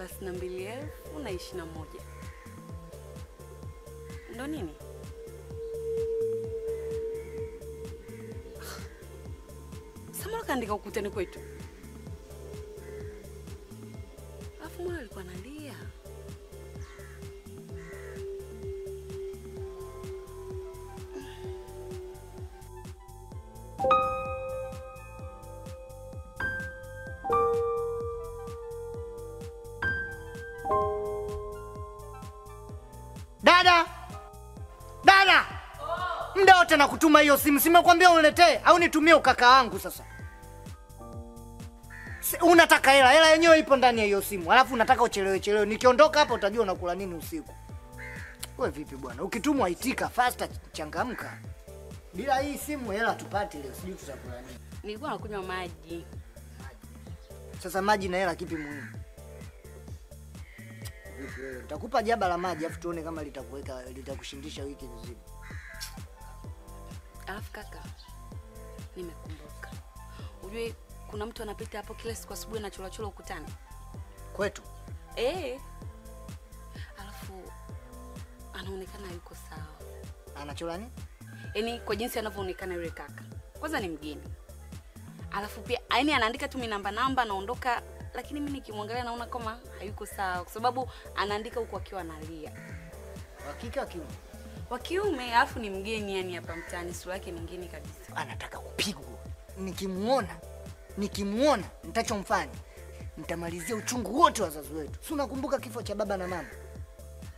32,021. Ndo nini? Samara kaandika ukutani kwetu. Alafu mwana alikuwa analia. Dada! Dada! Oh. Muda wote nakutuma hiyo simu. Simekwambia uniletee au nitumie ukaka wangu sasa. Unataka hela, hela yenyewe ipo ndani ya hiyo simu. Alafu unataka uchelewe chelewe. Nikiondoka hapa utajua unakula nini usiku. Wewe vipi bwana? Ukitumwa itika faster, changamka. Bila hii simu hela tupate leo, sijui tutakula nini. Nilikuwa nakunywa maji. Sasa maji na hela kipi muhimu? Vipi wewe? Nitakupa jaba la maji afu tuone kama litakuweka litakushindisha wiki nzima. Alafu kaka, nimekumbuka. Unajua kuna mtu anapita hapo kila siku asubuhi anachora chora ukutani. Kwetu? Eh. Alafu anaonekana yuko sawa. Anachora nini? Yaani kwa jinsi anavyoonekana yule kaka. Kwanza ni mgeni. Alafu pia yaani anaandika tu namba namba anaondoka, lakini mimi nikimwangalia naona kama hayuko sawa kwa sababu anaandika huku akiwa analia. Wa kike wa kiume? Wa kiume, alafu ni mgeni yani hapa mtaani, sura yake ni ngeni kabisa. Anataka kupigwa. Nikimuona nitachomfanya nitamalizia uchungu wote wazazi wetu. Si unakumbuka kifo cha baba na mama?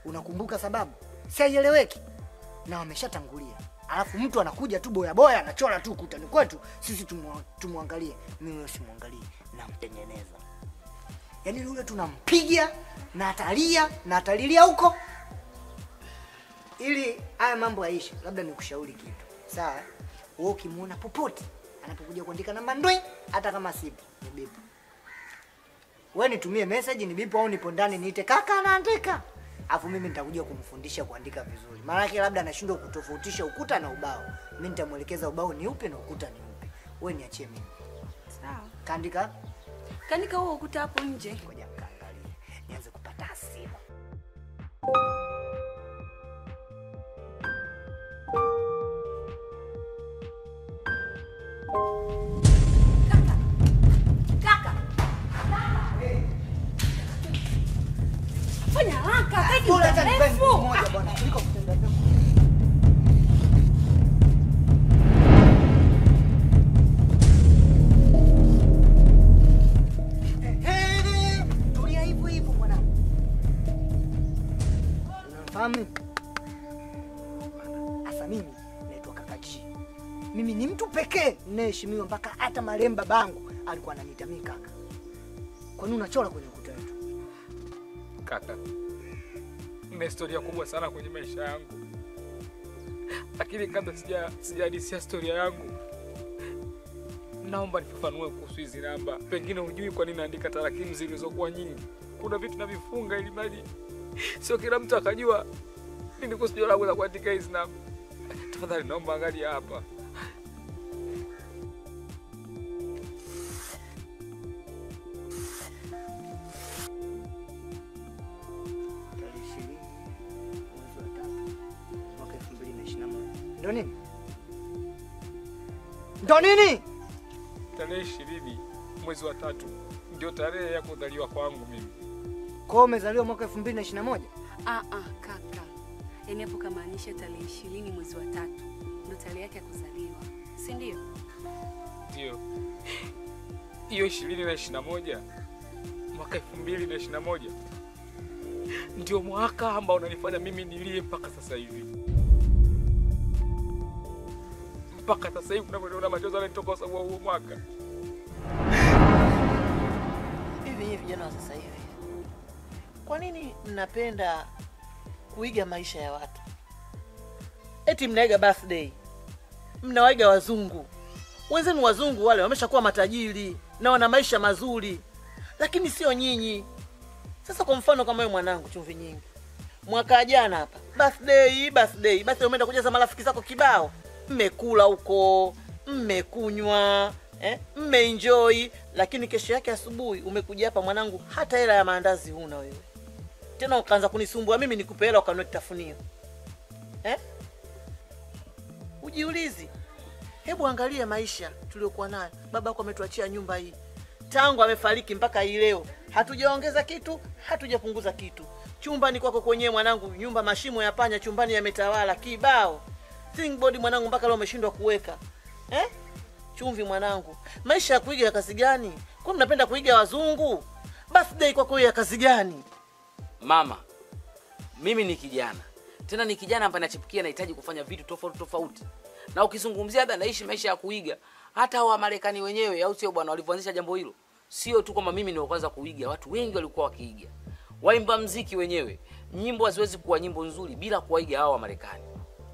Unakumbuka sababu? Si haieleweki. Na wameshatangulia. Alafu mtu anakuja tu boya boya anachora tu ukutani kwetu, sisi tumuangalie. Mimi simuangalie, namtengeneza. Yaani yule tunampiga na atalia na atalilia huko. Ili haya mambo yaishe, labda nikushauri kitu. Sawa? Wewe ukimuona popote anapokuja kuandika namba ndwe, hata kama sipo, ni bipu. Wewe nitumie message ni bipu au nipo ndani niite kaka anaandika. Alafu mimi nitakuja kumfundisha kuandika vizuri. Maana yake labda anashindwa kutofautisha ukuta na ubao. Mimi nitamuelekeza ubao ni upi na ukuta ni upi. Wewe niachie mimi. Sawa. Kaandika? Kaandika huo ukuta hapo nje. Ngoja nikaangalie. Nianze kupata hasira. Kaka. Kaka. Kaka. Fanya haraka, kaiki mrefu. Moja bwana, kuliko kutenda pepo. Tulia hivyo hivyo mwanangu. Unamfahamu? Asa mimi naitwa Kaka G. Mimi ni mtu pekee ninayeheshimiwa mpaka hata marehemu babangu alikuwa ananiita mimi kaka. Kwa nini unachora kwenye ukuta wetu? Kaka, nina historia kubwa sana kwenye maisha yangu. Lakini kabla sijahadisia historia yangu, naomba nifafanue kuhusu hizi namba. Pengine hujui kwa nini naandika tarakimu zilizokuwa nyingi. Kuna vitu navifunga ili mali sio kila mtu akajua nini kusudio langu la kuandika hizi namba. Tafadhali naomba angalia hapa. Ndo nini? Ndo nini? Tarehe 20 mwezi wa 3 ndio tarehe ya kuzaliwa kwangu mimi. Kwa hiyo umezaliwa mwaka 2021? Kaka. Yaani hapo kamaanisha tarehe 20 mwezi wa 3 ndio tarehe yake ya kuzaliwa. Si ndio? Ndio. Hiyo 20 na 21 mwaka 2021 ndio mwaka ambao unanifanya mimi nilie mpaka sasa hivi. Mpaka sasa hivi unavyoona machozi yanatoka kwa sababu huo mwaka. Hivi hivi vijana wa sasa hivi, kwa nini mnapenda kuiga maisha ya watu? Eti mnaiga birthday, mnawaiga wazungu. Wenzenu wazungu wale wameshakuwa matajiri na wana maisha mazuri, lakini sio nyinyi. Sasa kwa mfano kama wewe mwanangu Chumvi Nyingi, mwaka jana hapa birthday birthday, basi umeenda kujaza marafiki zako kibao. Mmekula huko, mmekunywa, Mmeenjoy, lakini kesho yake asubuhi umekuja hapa mwanangu hata hela ya maandazi huna wewe. Tena ukaanza kunisumbua mimi nikupe hela ukanunue kitafunio. Ujiulizi. Hebu angalia maisha tuliokuwa nayo. Babako ametuachia nyumba hii. Tangu amefariki mpaka hii leo hatujaongeza kitu, hatujapunguza kitu. Chumba ni kwako kwenyewe mwanangu, nyumba mashimo ya panya chumbani yametawala kibao. Thingboard mwanangu mpaka leo umeshindwa kuweka. Chumvi mwanangu, maisha ya kuiga ya kazi gani? Kwa mnapenda kuiga wazungu? Birthday kwako ya kazi gani? Mama, mimi ni kijana. Tena ni kijana ambaye nachipukia, nahitaji kufanya vitu tofauti tofauti. Na ukizungumzia labda naishi maisha ya kuiga, hata wa Marekani wenyewe au sio bwana walivyoanzisha jambo hilo. Sio tu kwamba mimi ni wa kwanza kuiga, watu wengi walikuwa wakiiga. Waimba muziki wenyewe, nyimbo haziwezi kuwa nyimbo nzuri bila kuwaiga hao wa Marekani.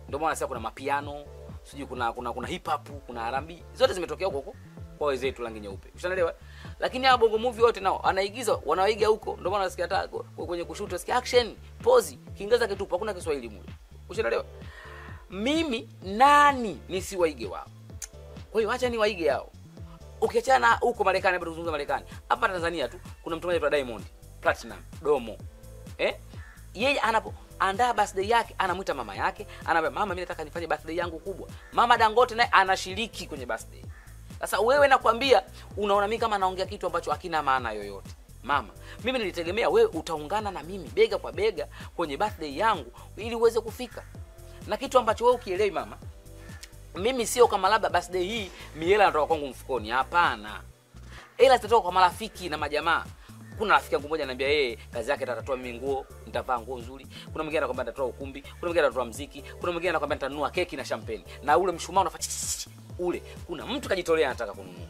Ndio maana sasa kuna mapiano, sijui kuna hip hop, kuna R&B, zote zimetokea huko huko kwa wenzetu rangi nyeupe. Ushaelewa? Lakini hao bongo movie wote nao anaigiza, wanawaiga huko. Ndio maana nasikia hata kwenye kushoot nasikia action, pose, Kiingereza kitupu, hakuna Kiswahili mule. Ushaelewa? Mimi nani nisiwaige wao? Kwa hiyo acha niwaige hao. Ukiachana huko Marekani, bado kuzungumza Marekani. Hapa Tanzania tu kuna mtu mmoja anaitwa Diamond Platinum Domo. Yeye anapoandaa birthday yake anamuita mama yake, anaambia mama, mimi nataka nifanye birthday yangu kubwa. Mama Dangote naye anashiriki kwenye birthday. Sasa wewe nakwambia unaona mimi kama naongea kitu ambacho hakina maana yoyote. Mama, mimi nilitegemea wewe utaungana na mimi bega kwa bega kwenye birthday yangu ili uweze kufika. Na kitu ambacho wewe ukielewi mama, mimi sio kama labda birthday hii mihela inatoka kwangu mfukoni. Hapana. Hela zitatoka kwa marafiki na majamaa. Kuna rafiki yangu mmoja ananiambia yeye kazi yake atatoa mimi nguo, nitavaa nguo nzuri. Kuna mwingine anakuambia nitatoa ukumbi, kuna mwingine atatoa muziki, kuna mwingine anakuambia nitanunua keki na champagne. Na ule mshumaa unafanya ule. Kuna mtu kajitolea anataka kununua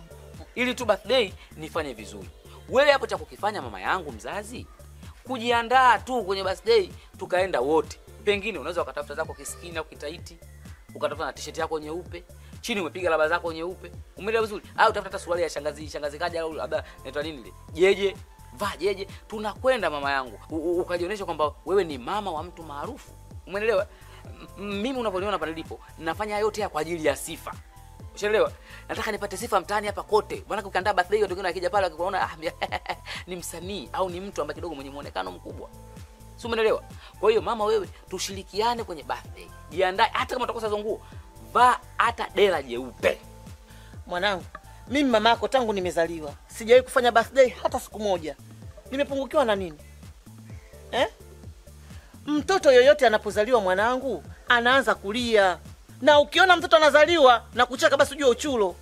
ili tu birthday nifanye vizuri. Wewe hapo cha kukifanya mama yangu mzazi, kujiandaa tu kwenye birthday tukaenda wote. Pengine unaweza ukatafuta zako kiskini au kitaiti, ukatafuta na t-shirt yako nyeupe, chini umepiga laba zako nyeupe. Umeelewa vizuri? Au utafuta hata suruali ya shangazi kaja au labda inaitwa nini ile? Jeje. Vaa jeje, tunakwenda mama yangu. Ukajionyesha kwamba wewe ni mama wa mtu maarufu. Umeelewa? Mimi unavyoniona hapa nilipo, nafanya yote kwa ajili ya sifa. Ushaelewa? Nataka nipate sifa mtaani hapa kote. Maana ukiandaa birthday watu wengine wakija pale wakikuona ni msanii au ni mtu ambaye kidogo mwenye muonekano mkubwa. Si umeelewa? Kwa hiyo mama wewe tushirikiane kwenye birthday. Jiandae hata kama utakosa nguo, vaa hata dela jeupe. Mwanangu, mimi mamako tangu nimezaliwa sijawahi kufanya birthday hata siku moja. Nimepungukiwa na nini? Mtoto yoyote anapozaliwa mwanangu anaanza kulia. Na ukiona mtoto anazaliwa na kucheka basi ujue uchulo.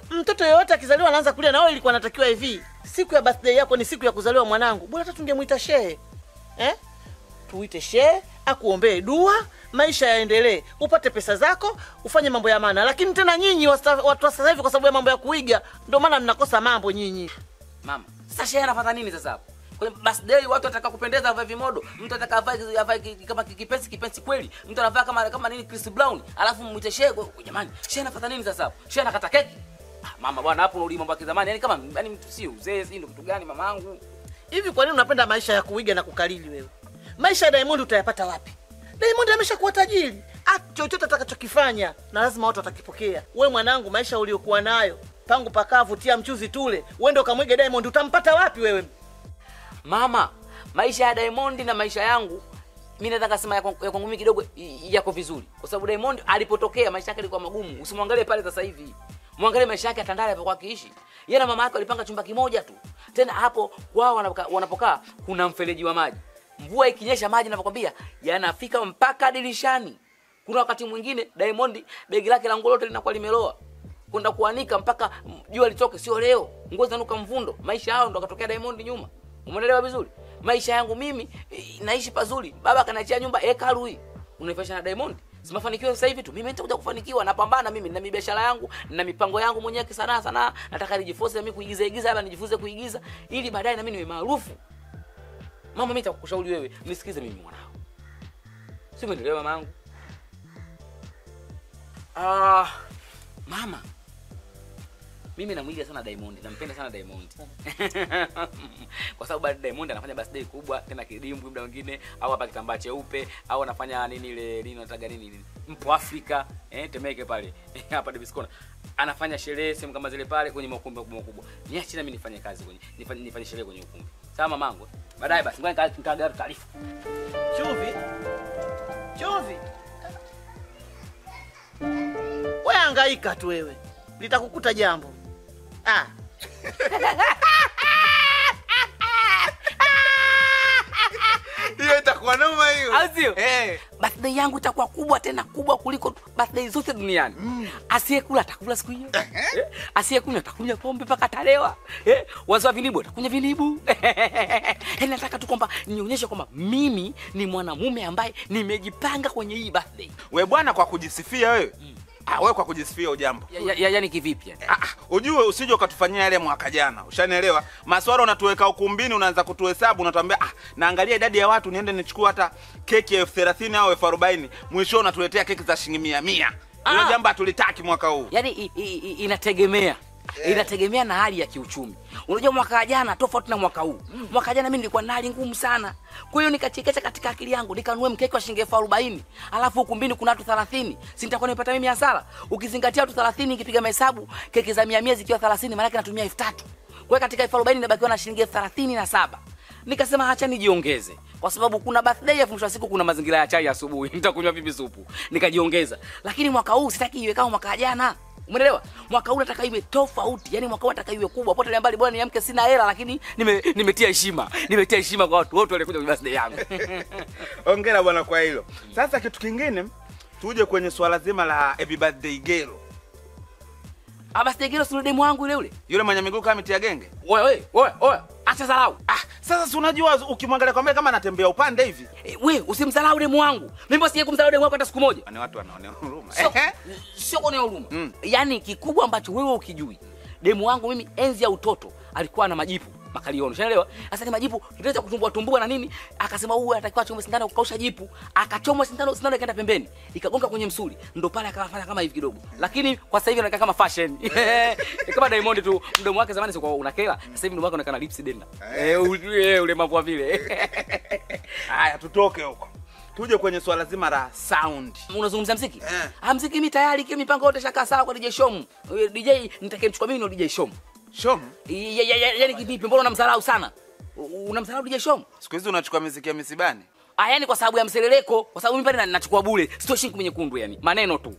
Mtoto yoyote akizaliwa anaanza kulia, na wewe ilikuwa inatakiwa hivi. Siku ya birthday yako ni siku ya kuzaliwa mwanangu. Bora hata tungemuita shehe. Tuite shehe akuombee dua, maisha yaendelee, upate pesa zako, ufanye mambo ya maana. Lakini tena nyinyi watu wa sasa hivi kwa sababu ya mambo ya kuiga, ndio maana mnakosa mambo nyinyi. Mama, sasa shehe anafuata nini sasa hapo? Kwenye birthday watu wataka kupendeza avae vimodo, mtu ataka avae kama kipenzi kweli, mtu anavaa kama nini Chris Brown, alafu muite shehe. Jamani, shehe anafuata nini sasa hapo? Shehe anakata keki. Mama bwana hapo unarudi mambo ya kizamani. Yaani kama yani mtu si uzee, si ndio kitu gani mamangu? Hivi kwa nini unapenda maisha ya kuiga na kukalili wewe? Maisha ya Diamond utayapata wapi? Diamond ameshakuwa tajiri. Chochote atakachokifanya na lazima watu watakipokea. Wewe mwanangu maisha uliokuwa nayo, pangu pakavu tia mchuzi tule, wewe ndio kamwige Diamond utampata wapi wewe? Mama, maisha ya Diamond na maisha yangu mimi nataka sema ya kwangu mimi kidogo yako vizuri. Kwa sababu Diamond alipotokea maisha yake yalikuwa magumu. Usimwangalie pale sasa hivi. Mwangalie maisha yake Tandale alipokuwa akiishi. Yeye na mama yake walipanga chumba kimoja tu. Tena hapo kwao wanapokaa kuna mfereji wa maji. Mvua ikinyesha maji ninapokuambia yanafika mpaka dirishani. Kuna wakati mwingine Diamond begi lake la nguo lote linakuwa limeloa. Kwenda kuanika mpaka jua litoke, sio leo. Nguo zinanuka mvundo. Maisha yao ndo akatokea Diamond nyuma. Umeelewa vizuri? Maisha yangu mimi naishi pazuri. Baba kaniachia nyumba hekalu hii. Unaifanya na Diamond? Si mafanikio sasa hivi tu. Mimi nitakuja kufanikiwa, napambana mimi na biashara yangu na mipango yangu mwenyewe kisanaa sana. Nataka nijiforce na mimi kuigiza igiza, labda nijifunze kuigiza ili baadaye na mimi niwe maarufu. Mama mimi nitakushauri wewe, nisikize mimi mwanao. Si umeelewa mamangu? Mama. Mimi namuiga sana Diamond, nampenda sana Diamond. Kwa sababu Diamond anafanya birthday kubwa, tena kidimbwi muda mwingine, au hapa kitambaa cheupe, au anafanya nini ile nini nataka nini nini. Mpo Afrika, Temeke pale. Hapa Davis Corner. Anafanya sherehe sehemu kama zile pale kwenye makumbi makubwa. Niache na mimi nifanye kazi kwenye nifanye sherehe kwenye ukumbi. Sawa mamangu? Baadaye basi ngoja nikaga taarifa. Chumvi. Chumvi. Wewe hangaika tu wewe. Litakukuta jambo. Ah. Hiyo itakuwa noma hiyo. Azio. Eh. Birthday yangu itakuwa kubwa tena kubwa kuliko birthday zote duniani. Asiyekula atakula siku hiyo. Asiyekunywa atakunywa pombe mpaka atalewa. Wazee wa vinibu atakunywa vinibu. Nataka tu kwamba nionyeshe kwamba mimi ni mwanamume ambaye nimejipanga kwenye hii birthday. Wewe bwana kwa kujisifia wewe. Ah, wewe kwa kujisifia ujambo. Yaani kivipi yani? Ujue usije ukatufanyia yale mwaka jana. Ushanielewa? Maswala unatuweka ukumbini, unaanza kutuhesabu, unatuambia naangalia idadi ya watu niende nichukue hata keki ya 30,000 au 40,000. Mwisho unatuletea keki za shilingi 100. Hilo jambo hatulitaki mwaka huu. Yaani inategemea. Inategemea na hali ya kiuchumi. Unajua mwaka jana tofauti na mwaka huu. Mwaka jana mimi nilikuwa na hali ngumu sana. Kwa hiyo nikachekecha katika akili yangu, nikanunua mkeki wa shilingi 40,000. Alafu ukumbini kuna watu 30. Si nitakuwa nimepata mimi hasara? Ukizingatia watu 30 nikipiga mahesabu, keki za 100 zikiwa 30 maana yake natumia 3,000. Kwa hiyo katika 40,000 nabakiwa na shilingi 37. Nikasema acha nijiongeze. Kwa sababu kuna birthday afu mwisho wa siku kuna mazingira ya chai asubuhi. Nitakunywa vipi supu? Nikajiongeza. Lakini mwaka huu sitaki iwe kama mwaka jana. Umeelewa? Mwaka huu nataka iwe tofauti. Yaani mwaka huu nataka iwe kubwa. Pote mbali bwana niamke sina hela lakini nimetia heshima. Nimetia heshima kwa watu wote waliokuja kwenye birthday yangu. Hongera bwana kwa hilo. Sasa kitu kingine tuje kwenye swala zima la happy birthday girl. Birthday girl si demu wangu yule yule. Yule mwenye miguu kama miti ya genge. Wewe wewe wewe acha dharau. Sasa si unajua ukimwangalia kwa mbele kama anatembea upande hivi. Wewe usimdharau demu wangu. Mimi sije kumdharau demu wako hata siku moja. Ni watu wanaonea huruma. Sio kuonea huruma. Yaani kikubwa ambacho wewe ukijui. Demu wangu mimi enzi ya utoto alikuwa na majipu makalioni. Unaelewa? Sasa ni majipu kitaweza kutumbua tumbua na nini? Akasema huyu anatakiwa achomwe sindano kukausha jipu. Akachomwa sindano, sindano ikaenda pembeni, ikagonga kwenye msuli. Ndio pale akafanya kama hivi kidogo. Lakini kwa sasa hivi anakaa kama fashion. Kama Diamond tu, mdomo wake zamani sio unakela, sasa hivi mdomo wake unaonekana lips denda. Ule mambo vile. Haya tutoke huko. Tuje kwenye swala zima la sound. Unazungumzia muziki? Muziki mimi tayari kile mipango yote shakaa sawa kwa DJ Shom. DJ nitakayemchukua mimi ni DJ Shom. Shom? Yaani kivipi? Mbona unamdharau sana? Unamdharau DJ Shom? Siku hizi unachukua muziki ya misibani? Yaani kwa sababu ya mseleleko, kwa sababu mimi pale nachukua bure, sio shilingi nyekundu yani. Maneno tu.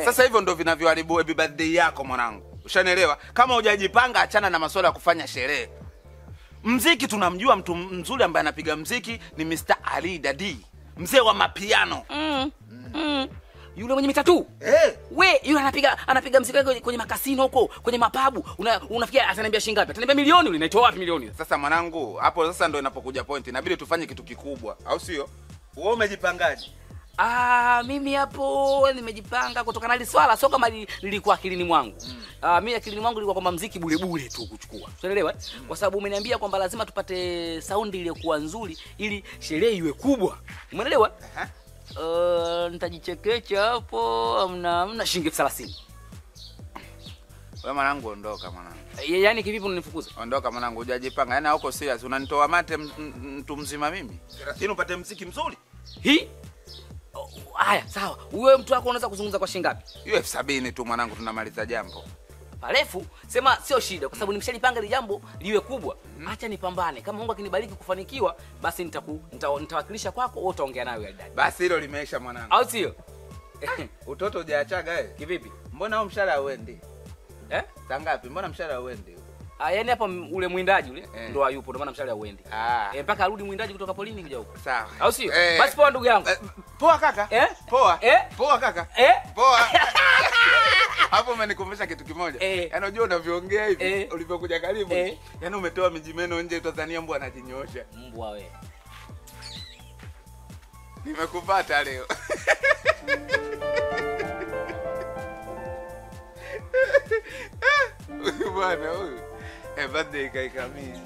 Sasa hivyo ndio vinavyoharibu happy birthday yako mwanangu. Ushanielewa? Kama hujajipanga achana na masuala ya kufanya sherehe. Muziki tunamjua mtu mzuri ambaye anapiga muziki ni Mr. Ali Dadi, mzee wa mapiano. Yule mwenye mitatu? We, yule anapiga muziki kwenye makasino huko, kwenye mapabu. Unafikia ataniambia shilingi ngapi? Ataniambia milioni yule, naitoa wapi milioni? Sasa mwanangu, hapo sasa ndio inapokuja point. Inabidi tufanye kitu kikubwa, au sio? Wewe umejipangaje? Mimi hapo nimejipanga kutokana na swala sio kama lilikuwa akilini mwangu. Mimi akilini mwangu ilikuwa kwamba muziki bure bure tu kuchukua. Unaelewa? Kwa sababu umeniambia kwamba lazima tupate sound iliyokuwa nzuri ili sherehe iwe kubwa. Umeelewa? Nitajichekecha hapo, hamna shilingi 30,000. Wewe mwanangu ondoka mwanangu. Yaani kivipi unanifukuza? Ondoka mwanangu, hujajipanga. Yaani hauko serious, unanitoa mate mtu mzima mimi. 30 upate muziki mzuri? Hii? Haya, sawa. Wewe mtu wako unaweza kuzungumza kwa shilingi ngapi? Hiyo 70,000 tu mwanangu tunamaliza jambo. Parefu, sema sio shida kwa sababu nimeshalipanga ile jambo liwe kubwa. Acha nipambane. Kama Mungu akinibariki kufanikiwa, basi nitawakilisha kwako, wewe utaongea nayo yule dada. Basi hilo limeisha mwanangu. Au sio? Utoto hujaachaga wewe? Kivipi? Mbona huo mshahara hauendi? Saa ngapi? Mbona mshahara hauendi? Yaani hapa ule mwindaji ule ndo hayupo, ndio maana mshahara hauendi. Mpaka arudi mwindaji kutoka polini kuja huko. Sawa. Au sio? Basi poa ndugu yangu. Poa kaka. Poa. Poa kaka. Poa. Hapo umenikumbusha kitu kimoja. Yaani unajua unavyoongea hivi ulivyokuja karibu. Yaani umetoa mijimeno nje Tanzania mbwa anajinyoosha. Mbwa wewe. Nimekupata leo. Bwana huyu. Birthday kaikamia.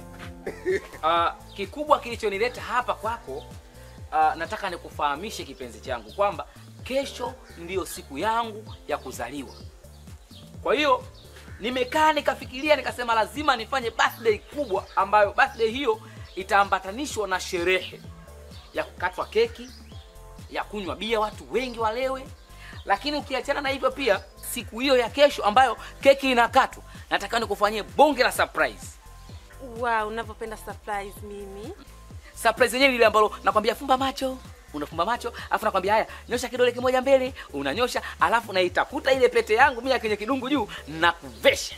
Kikubwa kilichonileta hapa kwako, nataka nikufahamishe kipenzi changu kwamba kesho ndiyo siku yangu ya kuzaliwa. Kwa hiyo nimekaa nikafikiria nikasema lazima nifanye birthday kubwa ambayo birthday hiyo itaambatanishwa na sherehe ya kukatwa keki, ya kunywa bia watu wengi walewe. Lakini ukiachana na hivyo pia siku hiyo ya kesho ambayo keki inakatwa, nataka nikufanyie bonge la surprise. Wow, unavyopenda surprise mimi. Surprise yenyewe ile ambalo nakwambia fumba macho, unafumba macho, alafu nakwambia haya, nyosha kidole kimoja mbele, unanyosha, alafu naitafuta ile pete yangu mimi kwenye kidungu juu na kuvesha.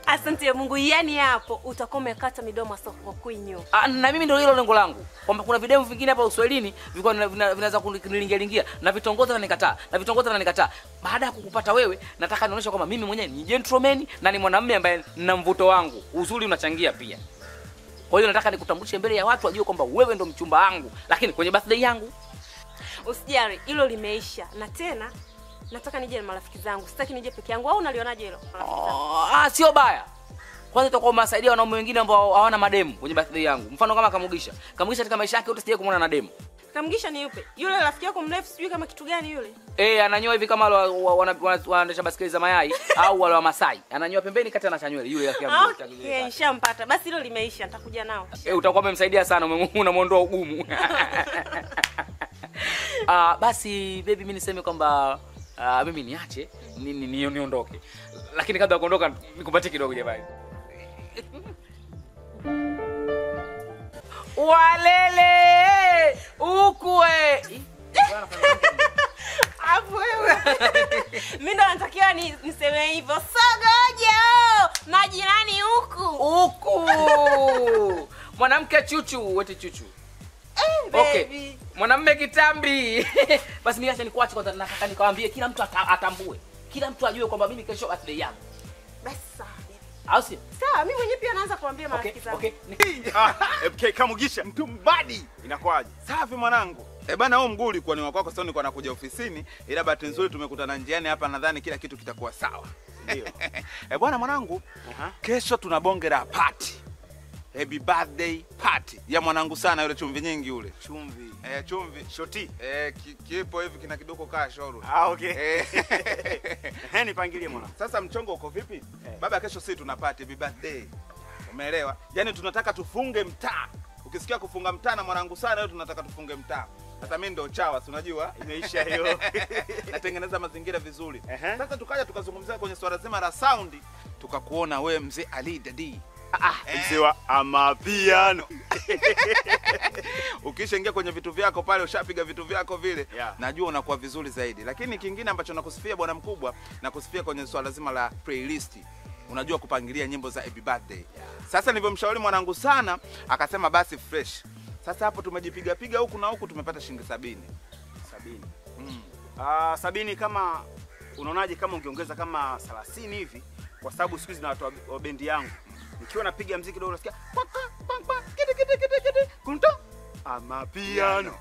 Asante Mungu, yani hapo utakuwa umekata midomo soko kwinyo. Na mimi ndio hilo lengo langu. Kwamba kuna video vingine hapa Uswahilini vilikuwa vinaweza kunilingia na vitongoza na nikataa, na vitongoza na nikataa. Baada ya kukupata wewe, nataka nionyeshe kwamba mimi mwenyewe ni gentleman na ni mwanamume ambaye nina mvuto wangu. Uzuri unachangia pia. Kwa hiyo nataka nikutambulishe mbele ya watu wajue kwamba wewe ndo mchumba wangu, lakini kwenye birthday yangu. Usijali, hilo limeisha. Na tena nataka nije na marafiki zangu. Sitaki nije peke yangu. Au unalionaje hilo? Sio baya. Kwanza tutakuwa umewasaidia wanaume wengine ambao hawana mademu kwenye birthday yangu. Mfano kama Kamugisha. Kamugisha katika maisha yake yote sijawahi kumuona na demu. Kamugisha ni yupi? Yule rafiki yako mrefu sijui kama kitu gani yule? Ananyoa hivi kama wanaendesha basikeli za mayai au wale wa Masai. Ananyoa pembeni kati ana chanywele yule rafiki yangu. Okay, nishampata. Basi hilo limeisha, nitakuja nao. Utakuwa umemsaidia sana, unamuondoa ugumu. Basi baby mimi niseme kwamba mimi niache niondoke. Lakini kabla ya kuondoka nikupatie kidogo jamani. Walele ukwe. Hapo wewe. Mimi ndo natakiwa niseme hivyo. Sogojo majirani huku. Huku. Mwanamke chuchu, wote chuchu. Okay. Mwanamume kitambi. Basi mimi acha nikuache kwanza, nataka nikawaambie kila mtu atambue. Kila mtu ajue kwamba mimi kesho birthday yangu. Basi sawa. Au sio? Sawa, mimi mwenyewe pia naanza kuambia marafiki zangu. Okay. MK Kamugisha, mtu mbadi. Inakuaje? Safi mwanangu. Bana huo mguu ulikuwa ni wako, sasa nilikuwa nakuja ofisini, ila bahati nzuri tumekutana njiani hapa, nadhani kila kitu kitakuwa sawa. Ndio. Bwana mwanangu, kesho tuna bonge la party. Happy birthday party ya mwanangu sana yule chumvi nyingi yule. Chumvi. Chumvi. Shoti. Kipo hivi kina kidogo kaa shoru. Okay. Nipangilie mwanangu. Sasa mchongo uko vipi? Baba kesho sisi tuna party happy birthday. Umeelewa? Yaani tunataka tufunge mtaa. Ukisikia kufunga mtaa na mwanangu sana yule tunataka tufunge mtaa. Sasa mimi ndo chawa, si unajua? Imeisha hiyo. Natengeneza mazingira vizuri. Sasa tukaja tukazungumzia kwenye swala zima la sound, tukakuona wewe mzee Ali Dadi. Mzee wa amapiano. Ukishaingia kwenye vitu vyako pale, ushapiga vitu vyako vile, najua unakuwa vizuri zaidi. Lakini kingine ambacho nakusifia bwana mkubwa, nakusifia kwenye swala zima la playlist. Unajua kupangilia nyimbo za happy birthday. Sasa nilivyomshauri mwanangu sana, akasema basi fresh. Sasa hapo tumejipiga piga huku na huku tumepata shilingi 70. 70. 70 kama unaonaje kama ungeongeza kama 30 hivi, kwa sababu siku hizi na watu wa bendi yangu. Nikiwa napiga muziki kidogo unasikia pa kiti kiti kiti kiti kunto amapiano.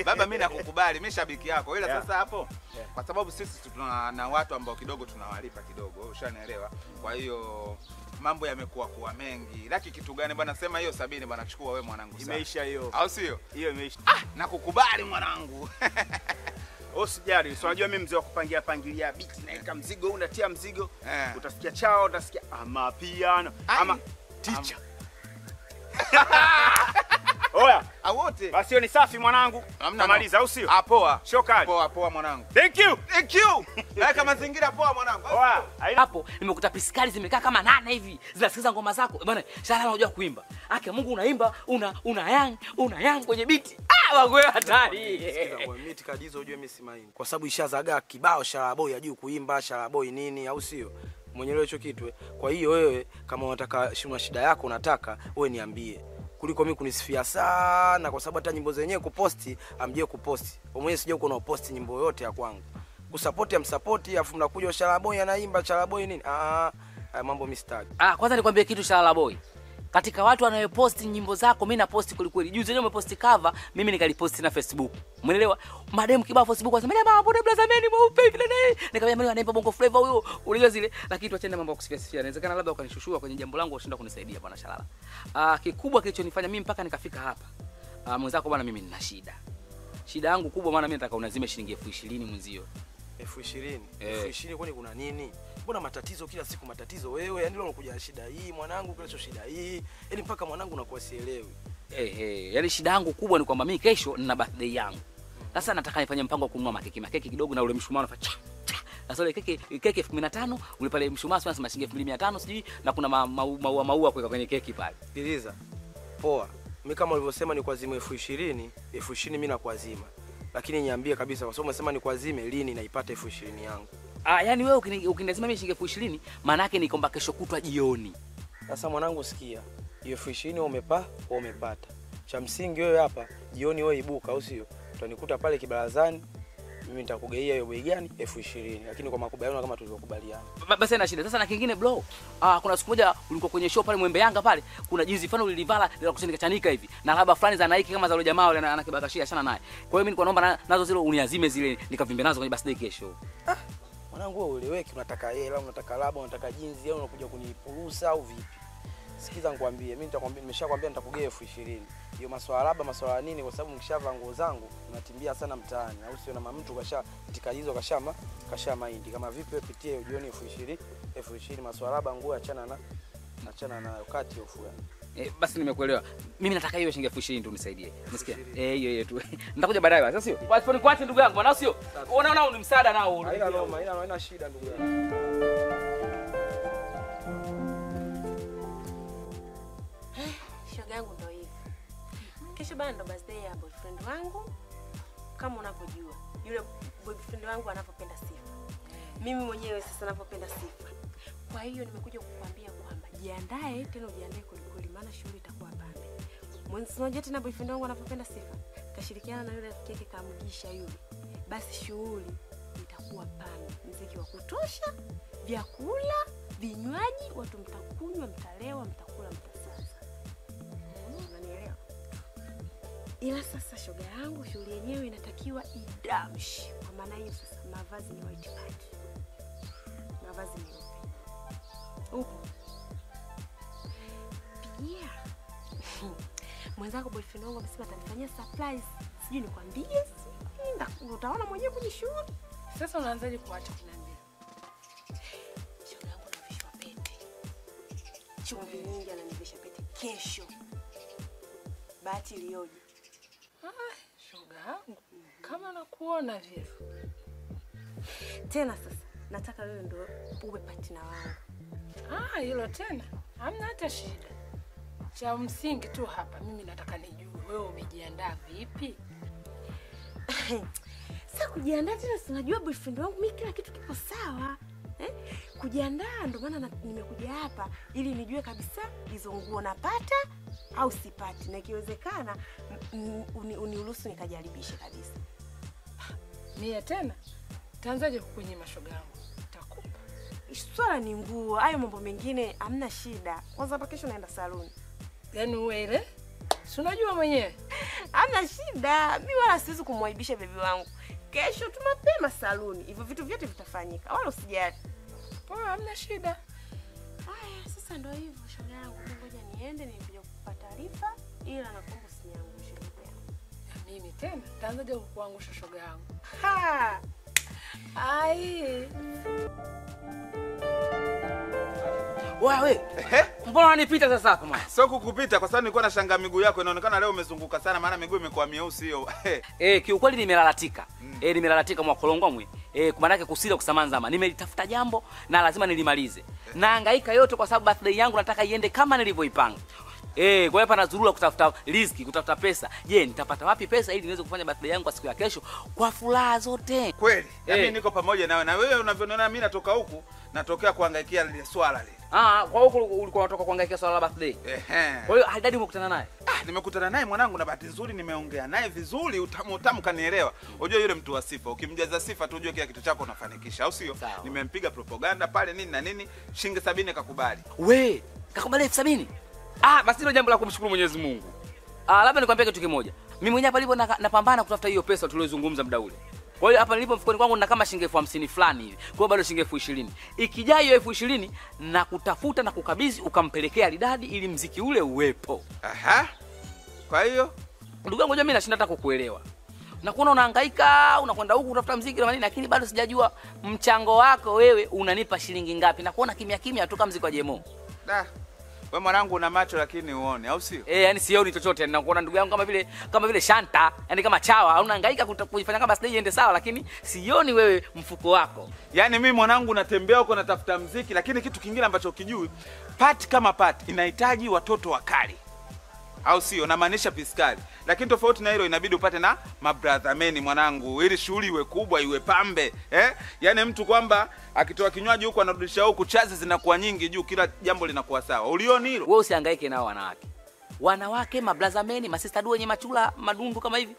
Baba mimi nakukubali, mimi shabiki yako. Ila sasa hapo kwa sababu sisi tuna na watu ambao kidogo tunawalipa kidogo, ushanielewa. Kwa hiyo mambo yamekuwa kuwa mengi. Laki kitu gani bwana, sema hiyo 70 bwana, chukua wewe mwanangu sana. Imeisha hiyo. Au sio? Hiyo imeisha. Nakukubali mwanangu. Usijali, si unajua mimi mzee wa kupangia pangilia beat, naika mzigo, unatia mzigo, utasikia chao, utasikia amapiano, ama teacher. Oya, wote. Basi hiyo ni safi mwanangu. Namaliza au sio? Poa. Shokali. Poa poa mwanangu. Thank you. Thank you. Weka mazingira poa mwanangu. Poa. Hapo nimekuta pisikali zimekaa kama 8 hivi. Zinasikiza ngoma zako. Bwana, Shalala unajua kuimba. Ake Mungu unaimba, una yang kwenye beat. Wangu wewe hatari. Sikiza kwa mimi kadizo ujue mimi si maini. Kwa sababu ishazagaa kibao Shalala boy ajui kuimba, Shalala boy nini au sio? Mwenyewe hicho kitu. Kwa hiyo wewe kama unataka una shida yako unataka wewe niambie. Kuliko mimi kunisifia sana kwa sababu hata nyimbo zenyewe kuposti amjie kuposti. Wewe mwenyewe sijui uko na posti nyimbo yote ya kwangu. Kusupport ya msupport afu mnakuja Shalala boy anaimba Shalala boy nini? Haya mambo mimi sitaki. Kwanza nikwambie kitu Shalala boy. Katika watu wanayoposti nyimbo zako mimi naposti kweli kweli. Juzi leo umeposti cover, mimi nikaliposti na Facebook. Umeelewa? Madem kibao Facebook wasema, "Jamaa mbona blaza mimi mweupe hivi na naye?" Nikamwambia mimi anaimba Bongo Flava huyo. Unajua zile, lakini tuachane na mambo ya kusifia sifia. Inawezekana labda ukanishushua kwenye jambo langu ushinda kunisaidia bwana Shalala. Kikubwa kilichonifanya mimi mpaka nikafika hapa. Mwenzako bwana mimi nina shida. Shida yangu kubwa maana mimi nataka unazime shilingi 20,000 mwenzio. 20,000? 20,000 kwani kuna nini? Mbona matatizo kila siku matatizo wewe? Yaani leo unakuja shida hii mwanangu, kesho shida hii. Yaani mpaka mwanangu nakuwa sielewi. Yaani shida yangu kubwa ni kwamba mimi kesho nina birthday yangu. Sasa nataka nifanye mpango wa kununua makeki kidogo na ule mshumaa unafanya cha cha. Sasa ile keki 15,000, ule pale mshumaa sio nasema shilingi 2500 sijui, na kuna maua maua kuweka kwenye keki pale. Sikiliza. Poa. Mimi kama ulivyosema ni kuazima 20,000, 20,000 mimi nakuazima. Lakini niambie kabisa kwa sababu umesema ni kuazime lini naipata 20,000 yangu. Ah, yani wewe ukinazima mimi shilingi 20,000, maana yake ni kwamba kesho kutwa jioni. Sasa mwanangu sikia, hiyo 20,000 umepata. Cha msingi wewe hapa jioni wewe ibuka, au sio? Utanikuta pale kibarazani, mimi nitakugeia hiyo bei gani? 20,000, lakini kwa makubaliano kama tulivyokubaliana. Basi haina shida. Sasa na kingine bro, kuna siku moja ulikuwa kwenye show pale Mwembe Yanga pale, kuna jinsi fulani ulilivala la kuchanika hivi na raba fulani za Nike kama za yule jamaa yule anakibakashia achana naye. Kwa hiyo mimi nilikuwa naomba nazo zile uniazime zile nikavimbe nazo kwenye birthday kesho. Mwanangu wewe ueleweki, unataka hela, unataka laba, unataka jinsi au unakuja kunipurusa au vipi? Sikiza nikwambie, mimi nitakwambia, nimeshakwambia nitakugea 20,000. Hiyo maswala laba, maswala nini, kwa sababu nikishavaa nguo zangu natimbia sana mtaani, au sio? Na mtu kasha itika hizo kasha mahindi. Kama vipi wewe pitie jioni 20,000, 20,000 maswala laba nguo achana nayo kati hofu yani. Basi nimekuelewa. Mimi nataka hiyo shilingi 20,000 tu unisaidie. Unasikia? Hiyo hiyo tu. Nitakuja baadaye basi, sio? Basi nikuache ndugu yangu, na sio? Unaona ni msaada nao. Haina noma, haina shida ndugu yangu. Shoga yangu ndo hivi. Kesho bana ndo birthday ya boyfriend wangu. Kama unavyojua, yule boyfriend wangu anapopenda sifa. Mimi mwenyewe sasa ninapopenda sifa. Kwa hiyo nimekuja kukuambia kwamba jiandae, tena ujiandae kweli, maana shughuli itakuwa pambe. Mwenzi tena boyfriend wangu anapopenda sifa, kashirikiana na yule rafiki yake kamgisha yule. Basi shughuli itakuwa pambe, muziki wa kutosha, vyakula, vinywaji, watu mtakunywa, mtalewa, mtakula, mtasaza. Unanielewa? Ila sasa shoga yangu shughuli yenyewe inatakiwa idamshi. Kwa maana hiyo sasa mavazi ni white party. Mavazi meupe. Upo. Pia mwenzako boyfriend wangu amesema atanifanyia surprise. Sijui nikwambie, sijui utaona mwenyewe kwenye shughuli. Sasa unaanzaje kuacha kuniambia? Shoga yangu anavishwa pete. Chumvi nyingi ananivisha pete kesho. Bahati iliyoje. Ah, shoga yangu kama nakuona vile. Tena sasa nataka wewe ndo uwe partner wangu. Ah, hilo tena hamna hata shida. Cha msingi tu hapa mimi nataka nijue wewe umejiandaa vipi? Sasa kujiandaa tena, si unajua boyfriend wangu mimi kila kitu kipo sawa. Kujiandaa ndo maana nimekuja hapa ili nijue kabisa hizo nguo napata au sipati, na ikiwezekana uniruhusu nikajaribishe kabisa. Mie tena taanzaje kukunyima shoga yangu? Nitakupa. Swala ni nguo, hayo mambo mengine hamna shida. Kwanza hapa kesho naenda saluni. Yaani uwe ile? Si unajua mwenyewe. Hamna shida. Mimi wala siwezi kumwaibisha bebi wangu. Kesho tu mapema saluni. Hivyo vitu vyote vitafanyika. Wala usijali. Poa, hamna shida. Haya, sasa ndio hivyo shoga yangu. Ngoja niende nikuje kukupa taarifa ila nakuomba usiniangushe ndugu yangu. Na mimi tena taanzaje kukuangusha shoga yangu? Ha! Ai. Wewe, mbona unanipita sasa hapa mwana? Sio kukupita kwa sababu nilikuwa nashangaa miguu yako inaonekana leo umezunguka sana maana miguu imekuwa mieusi hiyo. Kiukweli nimelalatika. Nimelalatika mwakolongwa mwe. Kwa maana yake kusila kusamanzama. Nimelitafuta jambo na lazima nilimalize. Nahangaika yote kwa sababu birthday yangu nataka iende kama nilivyoipanga. Kwa hiyo hapa nazurura kutafuta riziki, kutafuta pesa. Je, nitapata wapi pesa ili niweze kufanya birthday yangu kwa siku ya kesho kwa furaha zote? Kweli. Na mimi niko pamoja nawe na wewe unavyoniona mimi natoka huku, natokea kuhangaikia lile swala lile. Kwa huko ulikuwa unatoka kuhangaikia swala la birthday. Kwa hiyo Alidadi umekutana naye? Nimekutana naye mwanangu na bahati nzuri nimeongea naye vizuri, utamu kanielewa. Unajua yule mtu wa sifa, ukimjaza sifa tu ujue kila kitu chako unafanikisha, au sio? Nimempiga propaganda pale nini na nini, shilingi 70 kakubali. We, kakubali 70,000? Basi hilo jambo la kumshukuru Mwenyezi Mungu. Labda nikwambie kitu kimoja. Mimi mwenyewe hapa nilipo napambana kutafuta hiyo pesa tuliyozungumza muda ule. Kwa hiyo hapa nilipo mfukoni kwangu nina kama shilingi 50,000 fulani hivi. Kwa hiyo bado shilingi 20,000. Ikijaa hiyo 20,000 na kutafuta na kukabidhi ukampelekea Alidadi ili mziki ule uwepo. Aha. Kwa hiyo ndugu yangu mimi nashinda hata kukuelewa. Nakuona unahangaika, unakwenda huku kutafuta mziki na nini, lakini bado sijajua mchango wako wewe unanipa shilingi ngapi. Nakuona kimya kimya tu kama mziki wa Jemo. Da. Wewe mwanangu una macho lakini uone, au sio? Eh, yani sioni chochote. Ninakuona ndugu yangu kama vile shanta, yani kama chawa, unahangaika kuifanya kama birthday iende sawa, lakini sioni wewe mfuko wako. Yaani mimi mwanangu natembea huko natafuta mziki, lakini kitu kingine ambacho kijui, party kama party inahitaji watoto wakali. Au sio? Namaanisha piskali. Lakini tofauti na hilo inabidi upate na mabrother meni mwanangu, ili shughuli iwe kubwa, iwe pambe, eh? Yaani mtu kwamba akitoa kinywaji huku anarudisha huku, chazi zinakuwa nyingi juu, kila jambo linakuwa sawa. Ulioni hilo? Wewe usihangaike nao wanawake. Wanawake, mabrother meni, masista du wenye machula madundu kama hivi,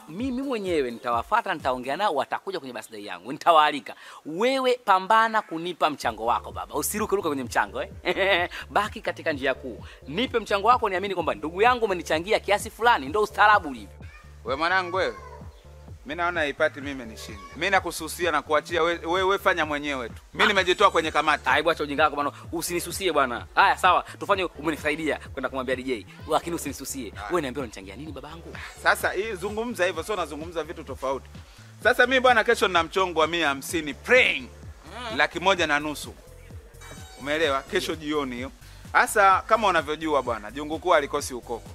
mimi mwenyewe nitawafuata, nitaongea nao, watakuja kwenye birthday yangu, nitawaalika. Wewe pambana kunipa mchango wako baba. Usiruke ruka kwenye mchango, eh. Baki katika njia kuu. Nipe mchango wako, niamini kwamba ndugu yangu umenichangia kiasi fulani, ndio ustaarabu ulivyo. Wewe mwanangu wewe, mimi naona ipati mimi nishinde. Mimi nakususia na kuachia wewe fanya mwenyewe tu. Mimi nimejitoa kwenye kamati. Aibu, acha ujinga wako bwana. Usinisusie bwana. Haya sawa, tufanye, umenisaidia kwenda kumwambia DJ. Lakini usinisusie. Wewe niambie unanichangia nini babangu? Sasa hii zungumza hivyo, sio nazungumza vitu tofauti. Sasa mimi bwana kesho nina mchongo wa 150 praying. 150,000. Umeelewa? Kesho jioni hiyo. Sasa kama unavyojua bwana, jungu kuu alikosi ukoko.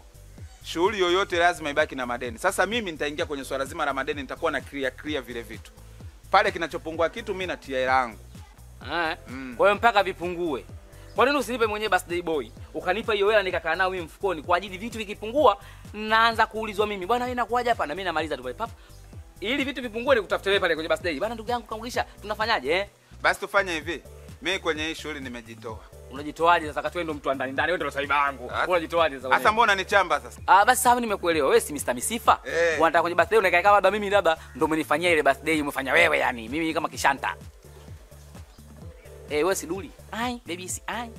Shughuli yoyote lazima ibaki na madeni. Sasa mimi nitaingia kwenye swala zima la madeni, nitakuwa na clear vile vitu. Pale kinachopungua kitu mimi natia hela yangu. Kwa hiyo mpaka vipungue. Kwa nini usinipe mwenyewe birthday boy? Ukanipa hiyo hela nikakaa nayo mimi mfukoni kwa ajili vitu vikipungua naanza kuulizwa mimi. Bwana wewe inakuaje hapa? Na mimi namaliza tu pale pap. Ili vitu vipungue nikutafute wewe pale kwenye birthday. Bwana ndugu yangu kamugisha, tunafanyaje eh? Basi tufanye hivi. Mimi kwenye hii shughuli nimejitoa. Unajitoaje sasa? Kati wewe ndo mtu wa ndani ndani, wewe ndo saiba yangu. Unajitoaje sasa? Sasa mbona ni chamba sasa? Basi sawa, nimekuelewa. Wewe si Mr. Misifa. Unataka kwenye birthday unakaa kama labda mimi labda ndo umenifanyia ile birthday umefanya wewe yani. Mimi kama kishanta. Wewe si duli. Ai, baby si ai.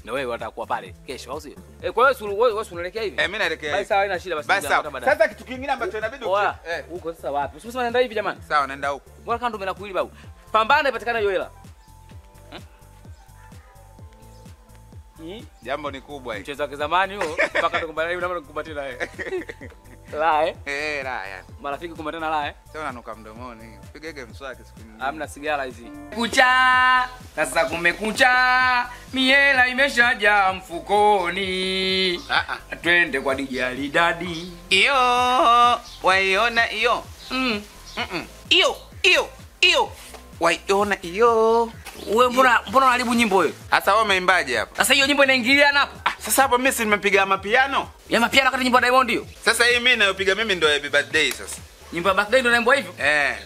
Na wewe unataka kuwa pale kesho au sio? Kwa hiyo wewe unaelekea hivi? Mimi naelekea hivi. Basi sawa, haina shida basi. Basi sawa. Sasa kitu kingine ambacho inabidi huko sasa wapi? Usimsema naenda hivi jamani. Sawa, naenda huko. Mbona kando umenakuili babu? Pambana ipatikane hiyo hela. Jambo ni kubwa hili. Mchezo wa zamani huo mpaka tukumbana hivi na kukumbatia naye. La eh? La yani. Marafiki kumbatana la eh? Sio unanuka mdomoni. Pigege mswaki siku nyingine. Hamna sigara hizi. Kucha, sasa kumekucha. Miela imeshajaa mfukoni. Twende kwa DJ Alidadi. Iyo, waiona iyo. Iyo, iyo, iyo. Waiona iyo. Wewe mbona unaharibu nyimbo wewe? Sasa wewe umeimbaje hapa? Sasa hiyo nyimbo inaingiliana hapo. Sasa hapo mimi si nimepiga mapiano? Ya mapiano wakati nyimbo ya Diamond hiyo. Sasa hii mimi nayopiga mimi ndio happy birthday sasa. Nyimbo ya birthday ndio naimba hivyo? Eh.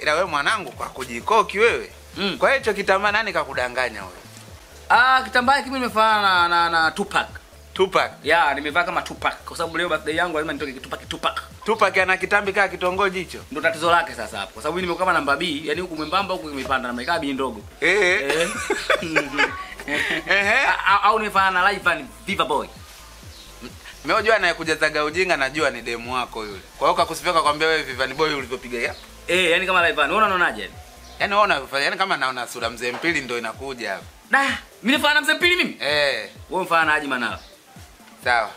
Ila wewe mwanangu kwa kujikoki wewe. Kwa hiyo hicho kitambaa nani kakudanganya wewe? Kitambaa kimi nimefanana na Tupac. Tupac. Ya, nimevaa kama Tupac kwa sababu leo birthday yangu lazima nitoke Tupac. Tupac ana kitambi kama kitongoji hicho. Ndio tatizo lake sasa hapo. Kwa sababu mimi nimekuwa namba B, yani huku mwembamba huku imepanda na imekaa B ndogo. Au nimefanana na Live and Viva Boy. Mimi unajua anayekujazaga ujinga najua ni demu wako yule. Kwa hiyo kakusifia kakwambia wewe Viva Boy ulivyopiga hapo. Yani kama Live and wewe unaonaje? Yaani wewe unafanya yani kama naona sura mzee Mpili ndio inakuja hapo. Da, mimi nimefanana mzee Mpili mimi? Wewe mfanana aje manao? Sawa.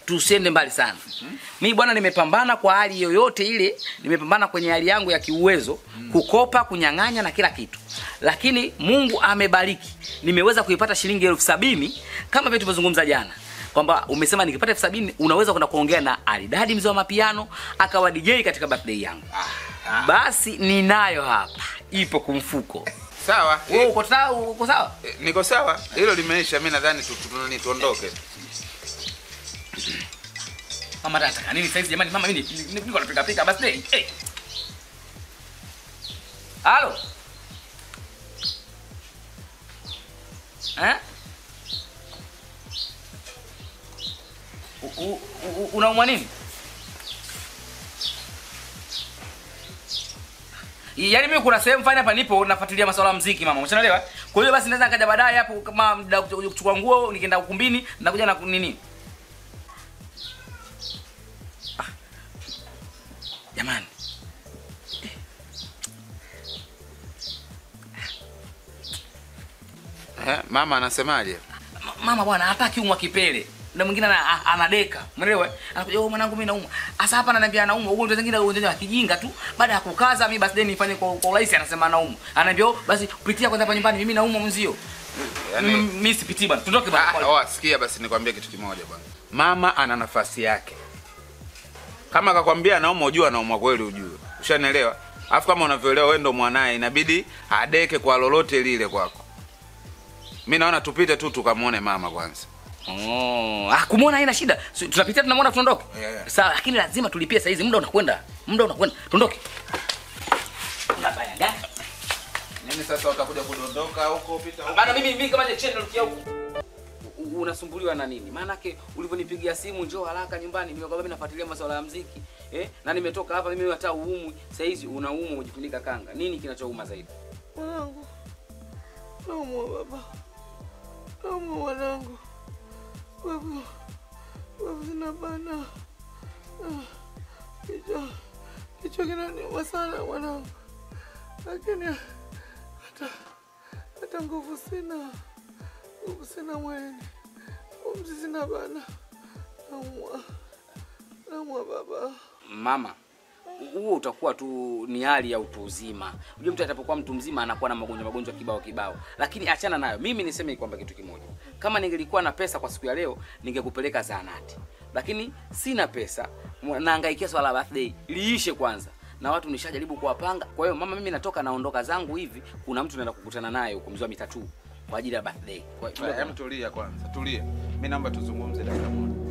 Tusiende mbali sana. Mimi bwana nimepambana kwa hali yoyote ile, nimepambana kwenye hali yangu ya kiuwezo, kukopa, kunyang'anya na kila kitu. Lakini Mungu amebariki. Nimeweza kuipata shilingi 70,000 kama vile tulivyozungumza jana. Kwamba umesema nikipata 70,000 unaweza kwenda kuongea na Alidadi mzee wa mapiano akawa DJ katika birthday yangu. Basi ninayo hapa. Ipo kumfuko. Sawa. Wewe uko sawa? Uko sawa? Niko sawa. Hilo limeisha, mimi nadhani tuondoke. Mama nataka nini saizi jamani? Mama mimi niko napika pika birthday. Halo. Unaumwa nini? Yaani mimi kuna sehemu fanya hapa nipo nafuatilia masuala ya muziki mama. Umeshaelewa? Kwa hiyo basi naweza nikaja baadaye hapo kama muda kuchukua nguo nikienda ukumbini nakuja na nini? Jamani. Mama anasemaje? Mama bwana hataki umwa kipele. Na mwingine anadeka. Umeelewa? Anakuja, "Oh mwanangu mimi naumwa." Sasa hapa ananiambia anaumwa. Ugonjwa zingine ugonjwa wa kijinga tu. Baada ya kukaza mimi basi deni nifanye kwa urahisi anasema anaumwa. Ananiambia, "Oh basi pitia kwanza hapa nyumbani mimi naumwa mzio." Yaani mimi sipitii bwana. Tuondoke bwana. Oh, sikia basi nikwambie kitu kimoja bwana. Mama ana nafasi yake. Kama akakwambia anaumwa ujue anaumwa kweli ujue. Ushanielewa? Alafu kama unavyoelewa wewe ndo mwanae inabidi adeke kwa lolote lile kwako. Mimi naona tupite tu tukamuone mama kwanza. Oh, kumuona haina shida. Tunapitia tunamuona tuondoke. Yeah. Sawa, lakini lazima tulipie saa hizi, muda unakwenda. Muda unakwenda. Tuondoke. Unabaya gani? Nini sasa utakuja kudondoka huko pita huko? Bana mimi kama je channel kia huko. Unasumbuliwa na nini? Maana yake ulivyonipigia simu njoo haraka nyumbani, nimekwambia mimi nafuatilia masuala ya muziki. Na nimetoka hapa mimi hata uumwi. Saa hizi unaumwa ujifunika kanga. Nini kinachouma zaidi? Mwanangu. Naumwa baba. Naumwa mwanangu. Babu. Babu zinabana. Kichwa kinaniuma sana mwanangu. Lakini hata nguvu sina. Nguvu sina mwilini. Pumzi zinabana. Naumwa. Naumwa baba. Mama, huo utakuwa tu ni hali ya utu uzima. Unajua mtu atapokuwa mtu mzima anakuwa na magonjwa kibao kibao. Lakini achana nayo. Mimi niseme kwamba kitu kimoja. Kama ningelikuwa na pesa kwa siku ya leo, ningekupeleka zahanati. Lakini sina pesa, nahangaikia swala la birthday. Liishe kwanza. Na watu nishajaribu kuwapanga. Kwa hiyo mama mimi natoka naondoka zangu hivi, kuna mtu naenda kukutana naye huko mzee wa mitatu kwa ajili ya birthday. Kwa hiyo tulia kwanza, tulia. Mimi naomba tuzungumze dakika moja.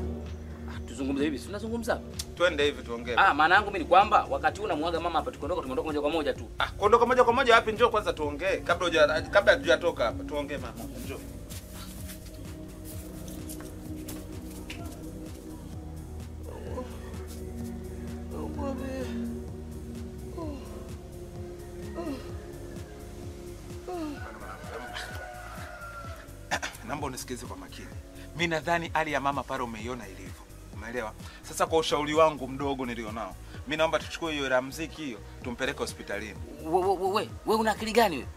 Tuzungumze hivi, si tunazungumza hapa? Twende hivi tuongee. Maana yangu mimi ni kwamba wakati huu namuaga mama hapa tukiondoka tumeondoka moja kwa moja tu. Kuondoka moja kwa moja wapi? Njoo kwanza tuongee kabla hujatoka hapa. Tuongee mama. Njoo. Naomba unisikilize kwa makini. Mimi nadhani hali ya mama pale umeiona ilivyo. Umeelewa? Sasa kwa ushauri wangu mdogo nilionao, mimi naomba tuchukue hiyo hela muziki hiyo tumpeleke hospitalini. Wewe una akili gani wewe?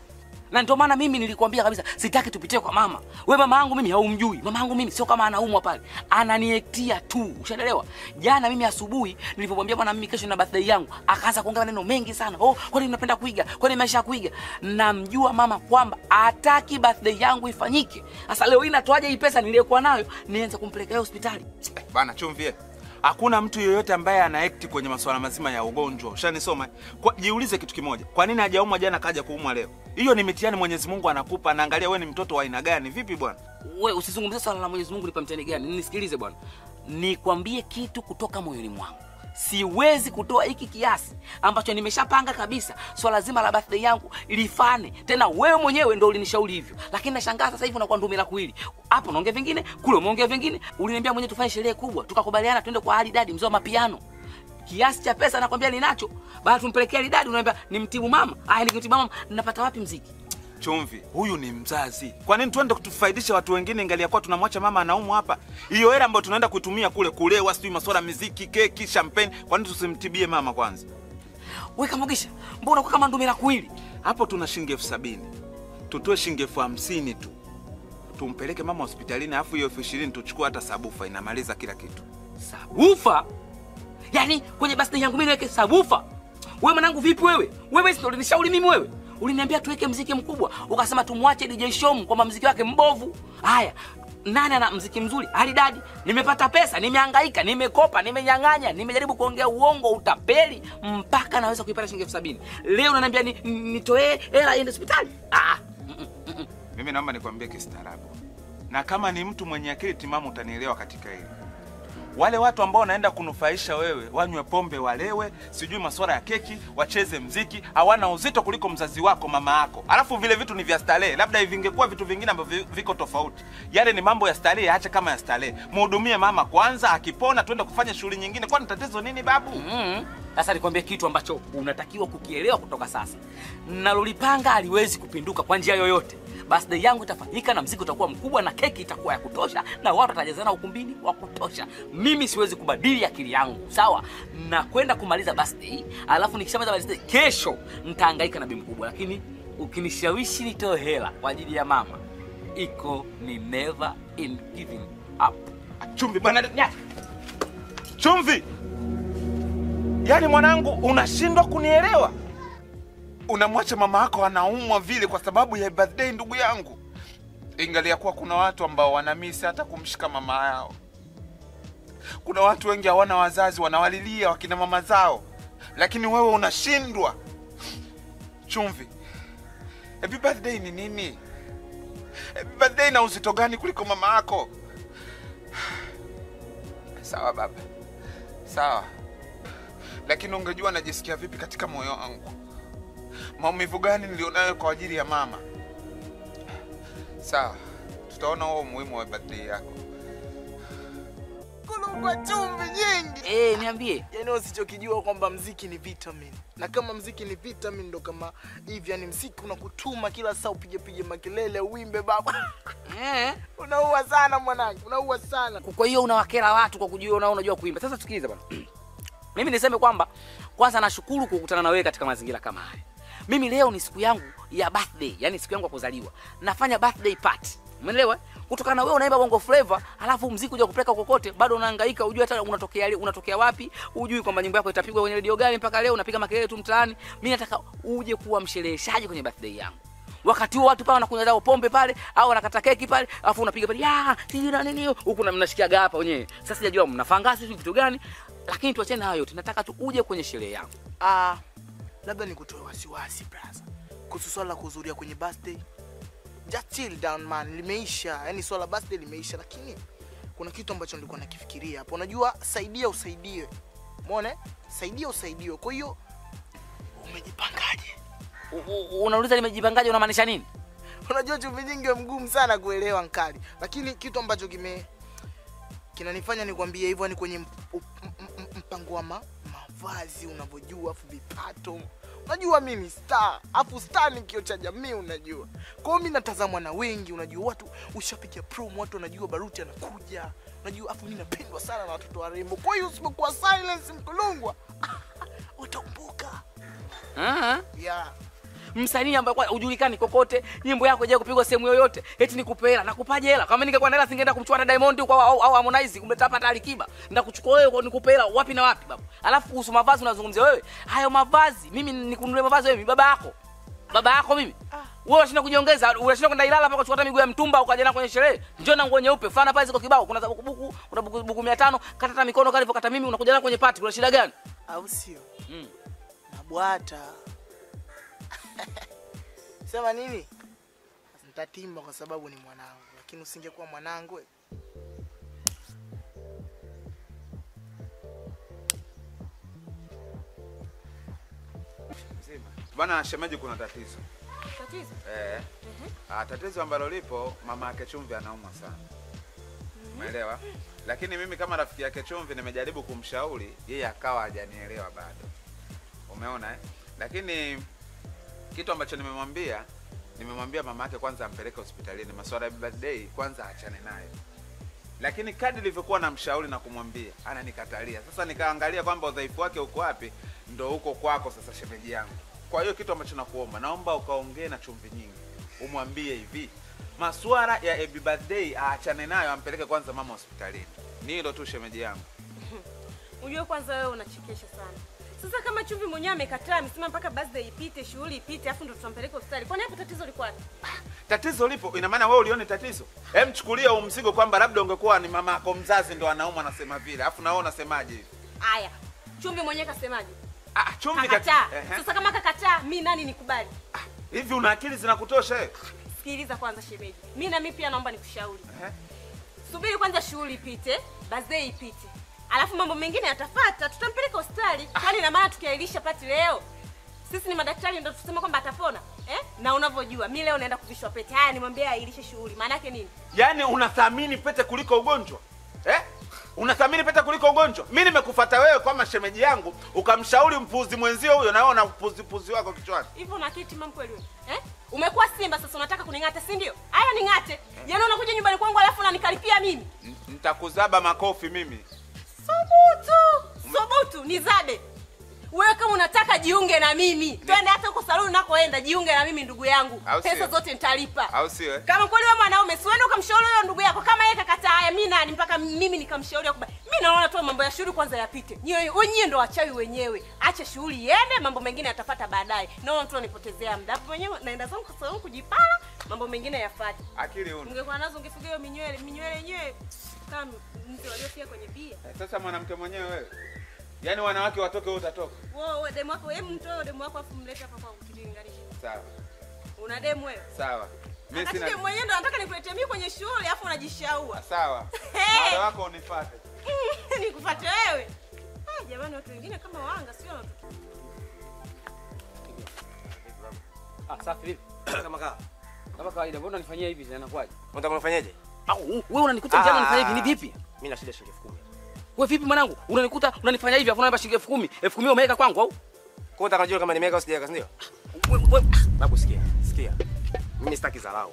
Na ndio maana mimi nilikwambia kabisa sitaki tupitie kwa mama. Wewe mama yangu mimi haumjui. Mama yangu mimi sio kama anaumwa pale. Ananiektia tu. Ushaelewa? Jana mimi asubuhi nilipomwambia bwana mimi kesho na birthday yangu, akaanza kuongea maneno mengi sana. Oh, kwani unapenda kuiga? Kwani maisha ya kuiga? Namjua mama kwamba hataki birthday yangu ifanyike. Sasa leo hii natoaje hii pesa niliyokuwa nayo nianze kumpeleka hospitali? Bana chumvi. Hakuna mtu yeyote ambaye ana act kwenye masuala mazima ya ugonjwa. Ushanisoma? Jiulize kitu kimoja. Kwa nini hajaumwa jana kaja kuumwa leo? Hiyo ni mitihani Mwenyezi Mungu anakupa, anaangalia wewe ni mtoto wa aina gani. Vipi bwana? Wewe usizungumzie swala la Mwenyezi Mungu nipa mtihani gani. Nisikilize bwana. Nikwambie kitu kutoka moyoni mwangu. Siwezi kutoa hiki kiasi ambacho nimeshapanga kabisa. Swala zima la birthday yangu lifane. Tena wewe mwenyewe ndio ulinishauri hivyo. Lakini nashangaa sasa hivi unakuwa ndumi la kuili. Hapo unaongea vingine, kule umeongea vingine. Uliniambia mwenyewe tufanye sherehe kubwa, tukakubaliana twende kwa Ali Dadi mzee wa mapiano. Kiasi cha pesa nakwambia ninacho. Baada tumpelekea Ali Dadi unaniambia nimtibu mama. Aya nikimtibu mama napata wapi muziki? Chumvi, huyu ni mzazi. Kwa nini tuende kutufaidisha watu wengine ingalia kwa tunamwacha mama anaumwa hapa? Hiyo hela ambayo tunaenda kuitumia kule kulewa, sijui masuala muziki, keki, champagne, kwa nini tusimtibie mama kwanza? Wewe Kamugisha, mbona unakuwa kama ndumi la kuili? Hapo tuna shilingi 70,000. Tutoe shilingi 50,000 tu. Tumpeleke mama hospitalini afu hiyo 20,000 tuchukue hata sabufa inamaliza kila kitu. Sabufa? Yaani kwenye birthday yangu mimi niweke sabufa? Wewe mwanangu vipi wewe? Wewe si ulinishauri mimi wewe? Uliniambia tuweke muziki mkubwa, ukasema tumwache DJ Shom kwamba muziki wake mbovu. Haya, nani ana muziki mzuri? Ali Dadi. Nimepata pesa, nimehangaika, nimekopa, nimenyang'anya, nimejaribu kuongea uongo, utapeli mpaka naweza kuipata shilingi 70,000. Leo unaniambia nitoe hela iende hospitali? Mimi naomba nikwambie kistaarabu. Na kama ni mtu mwenye akili timamu utanielewa katika hili. Wale watu ambao wanaenda kunufaisha wewe, wanywe pombe walewe, sijui masuala ya keki, wacheze mziki, hawana uzito kuliko mzazi wako, mama yako. Alafu vile vitu ni vya starehe, labda vingekuwa vitu vingine ambavyo viko tofauti. Yale ni mambo ya starehe, acha kama ya starehe. Muhudumie mama kwanza, akipona tuende kufanya shughuli nyingine. Kwani tatizo nini babu? Sasa nikwambie kitu ambacho unatakiwa kukielewa kutoka sasa. Nalolipanga haliwezi kupinduka kwa njia yoyote. Birthday yangu itafanyika na mziki utakuwa mkubwa na keki itakuwa ya kutosha na watu watajazana ukumbini wa kutosha. Mimi siwezi kubadili akili yangu, sawa? Na kwenda kumaliza birthday, alafu nikishamaliza birthday kesho nitahangaika na bi mkubwa, lakini ukinishawishi nitoe hela kwa ajili ya mama, iko ni never in giving up. Chumvi bwana, Chumvi. Yaani mwanangu unashindwa kunielewa. Unamwacha mama yako anaumwa vile kwa sababu ya birthday ndugu yangu. Ingalia kuwa kuna watu ambao wanamisi hata kumshika mama yao. Kuna watu wengi hawana wazazi, wanawalilia wakina mama zao. Lakini wewe unashindwa. Chumvi, happy birthday ni nini? Happy birthday na uzito gani kuliko mama yako? Sawa baba, sawa. Lakini ungejua najisikia vipi katika moyo wangu. Maumivu gani nilionayo kwa ajili ya mama. Sawa, tutaona huo umuhimu wa birthday yako. Kulungwa chumvi nyingi. Niambie. Yaani usichokijua kwamba mziki ni vitamin. Na kama mziki ni vitamin ndo kama hivi, yani mziki unakutuma kila saa upige pige makelele, uimbe baba. Unaua sana mwanangu, unaua sana. Kwa hiyo unawakera watu kwa kujua unajua kuimba. Sasa sikiliza bwana. Mimi niseme kwamba kwanza nashukuru kukutana na wewe katika mazingira kama haya. Mimi leo ni siku yangu ya birthday, yani siku yangu ya kuzaliwa. Nafanya birthday party. Umeelewa? Kutokana na wewe unaimba Bongo Flava, alafu muziki uja kupeleka kokote, bado unahangaika, hujui hata unatokea wapi, hujui kwamba nyimbo yako itapigwa kwenye radio gani mpaka leo unapiga makelele tu mtaani. Mimi nataka uje kuwa mshereheshaji kwenye birthday yangu. Wakati huo watu pale wanakunywa zao pombe pale au wanakata keki pale, alafu unapiga pale ya sijui na nini huku mnashikiaga hapa wenyewe. Sasa sijajua mnafangasi sijui vitu gani, lakini tuachane hayo yote. Nataka tu uje kwenye sherehe yangu. Labda nikutoe wasiwasi brother. Kuhusu swala la kuhudhuria kwenye birthday. Just chill down man, limeisha. Yaani swala birthday limeisha, lakini kuna kitu ambacho nilikuwa nakifikiria hapo. Unajua saidia usaidiwe. Umeona? Saidia usaidiwe. Kwa hiyo umejipangaje? Unauliza nimejipangaje, unamaanisha nini? Unajua chumvi nyingi mgumu sana kuelewa nkali. Lakini kitu ambacho kinanifanya nikwambie hivyo ni kwenye mpango wa mavazi unavyojua, afu vipato. Unajua mimi star, afu star ni kioo cha jamii unajua. Kwa hiyo mimi natazamwa na wengi, unajua watu ushapiga promo, watu wanajua Baruti anakuja. Unajua afu mimi napendwa sana na watoto warembo. Kwa hiyo usipokuwa silence mkulungwa, utakumbuka. Yeah. Msanii ambaye kwa hujulikani kokote, nyimbo yako haija kupigwa sehemu yoyote, eti nikupe hela, nakupaje hela? Kama ningekuwa na hela singeenda kumchukua Diamond huko au Harmonize kumleta hapa Alikiba. Nitakuchukua wewe nikupe hela wapi na wapi babu? Alafu kuhusu mavazi unazungumzia wewe. Hayo mavazi, mimi nikununulie mavazi wewe, baba yako. Baba yako mimi. Wewe unashinda kujiongeza, unashinda kwenda Ilala hapa kuchukua miguu ya mtumba ukaja na kwenye sherehe. Njoo na nguo nyeupe, fana pale ziko kibao, kuna buku buku, kuna buku buku 500, kata hata mikono kale kata mimi unakuja na kwenye party, kuna shida gani? Au sio? Nabwata. Sema nini? Nitatimba kwa sababu ni mwanangu, lakini usingekuwa mwanangu. Bwana shemeji, kuna tatizo. Tatizo? Tatizo ambalo lipo, mama yake Chumvi anaumwa sana. Umeelewa? Lakini mimi kama rafiki yake Chumvi nimejaribu kumshauri, yeye akawa hajanielewa bado. Umeona eh? Lakini kitu ambacho nimemwambia mama yake kwanza ampeleke hospitalini. Masuala ya birthday kwanza aachane nayo. Lakini kadri nilivyokuwa namshauri na kumwambia, ananikatalia. Sasa nikaangalia kwamba udhaifu wake uko wapi, ndo huko kwako sasa shemeji yangu. Kwa hiyo kitu ambacho nakuomba, naomba ukaongee na Chumvi Nyingi. Umwambie hivi, masuala ya happy birthday aachane nayo, ampeleke kwanza mama hospitalini. Ni hilo tu shemeji yangu. Unajua kwanza wewe unachekesha sana. Sasa kama Chumvi mwenyewe amekataa, amesema mpaka birthday ipite, shughuli ipite, afu ndo tutampeleka hospitali. Kwani hapo tatizo liko wapi? Tatizo lipo, ina maana wewe ulione tatizo? Hem, chukulia huu mzigo kwamba labda ungekuwa ni mama yako mzazi ndo anaumwa anasema vile. Afu na wewe unasemaje hivi? Aya, Chumvi mwenyewe kasemaje? Chumvi kakataa. Sasa kama kakataa, mimi nani nikubali? Hivi una akili zinakutosha wewe? Sikiliza kwanza shemeji. Mimi na mimi pia naomba nikushauri. Subiri kwanza shughuli ipite, birthday ipite. Alafu mambo mengine yatafuata, tutampeleka hospitali. Kwani ina maana tukiahirisha pati leo, sisi ni madaktari ndio tuseme kwamba atapona? Na unavyojua, mimi leo naenda kuvishwa pete. Haya, nimwambie ailishe shughuli. Maana yake nini? Yaani unathamini pete kuliko ugonjwa? Unathamini pete kuliko ugonjwa? Mimi nimekufuata wewe kama shemeji yangu, ukamshauri mpuzi mwenzio huyo na wewe una mpuzi wako kichwani. Hivyo una akili timamu kweli wewe? Umekuwa simba sasa unataka kuning'ata, si ndio? Haya ning'ate. Yaani unakuja nyumbani kwangu alafu unanikaripia mimi. Nitakuzaba makofi mimi. Subutu, nizabe. Wewe kama unataka jiunge na mimi. Twende hata huko saluni unakoenda, jiunge na mimi ndugu yangu. Pesa zote nitalipa. Au sio? Kama kweli wewe mwanaume, si wewe ukamshauri huyo ndugu yako. Kama yeye kakataa, haya mimi nani mpaka mimi nikamshauri akubali. Mimi naona tu mambo ya shughuli kwanza yapite. Nyinyi ndio wachawi wenyewe. Acha shughuli iende, mambo mengine yatafuata baadaye. Naona mtu anipotezea muda. Hapo mwenyewe naenda zangu kwa saluni kujipala, Mambo mengine yafuate. Akili una. Ungekuwa nazo ungefuga hiyo minywele, minywele yenyewe kama mtu aliyofia kwenye bia. Sasa mwanamke mwenyewe wewe. Yaani wanawake watoke wewe utatoka. Wewe demu wako, hebu mtoe demu wako afu mlete hapa kwa kutulinganisha. Sawa. Una demu wewe? Sawa. Mimi sina. Demu mwenyewe ndo anataka nikuletee mimi kwenye shule afu unajishaua. Sawa. Mada wako unifuate. Nikufuate wewe? Ah, jamani watu wengine kama wanga sio watu. Ah, safi vipi? Kama kaa. Kama kawaida, mbona unanifanyia hivi tena kwaje? Unataka unifanyeje? Au wewe unanikuta njama unanifanyia hivi ni vipi? Mimi na shida shilingi 10,000. Wewe vipi mwanangu? Unanikuta unanifanya hivi afu unanipa shilingi 10,000. 10,000 umeweka kwangu au? Kwa unataka kujua kama nimeweka au sijaweka, si ndio? Wewe babu sikia, sikia. Mimi sitaki dharau.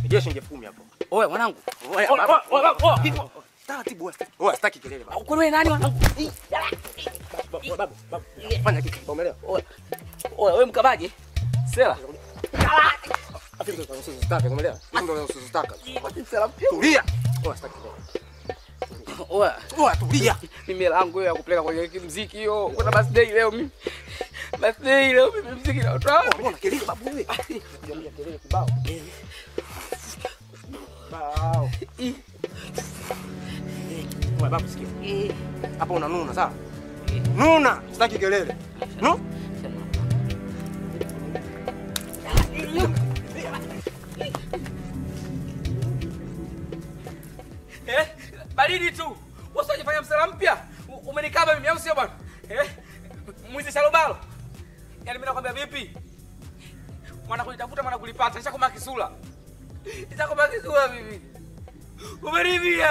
Nijie shilingi 10,000 hapo. Oe mwanangu. Oe babu. Taratibu wewe. Oe sitaki kelele babu. Kwa wewe nani mwanangu? Babu, babu. Fanya kitu, umeelewa? Oe. Oe wewe mkabaje? Sela. Afi ndo unasostaka, umeelewa? Ndio unasostaka. Sela. Tulia. Oe sitaki kelele. Oe, oe tulia. Mimi hela yangu hiyo ya kupeleka kwenye muziki hiyo. Kuna birthday leo mimi. Birthday leo mimi muziki na watu. Mbona kelele babu wewe? Unajua kelele kibao. Bao. Oe babu sikia. Hapo unanuna sawa? Nuna, sitaki kelele. No? Eh? Baridi tu. Wewe unajifanya msala mpya. Umenikaba mimi au sio bwana? Eh? Mwizi shalobalo. Yaani mimi nakwambia vipi? Mwana kulitafuta mwana kulipata. Nishakomba kisula. Nishakomba kisula mimi. Umenibia.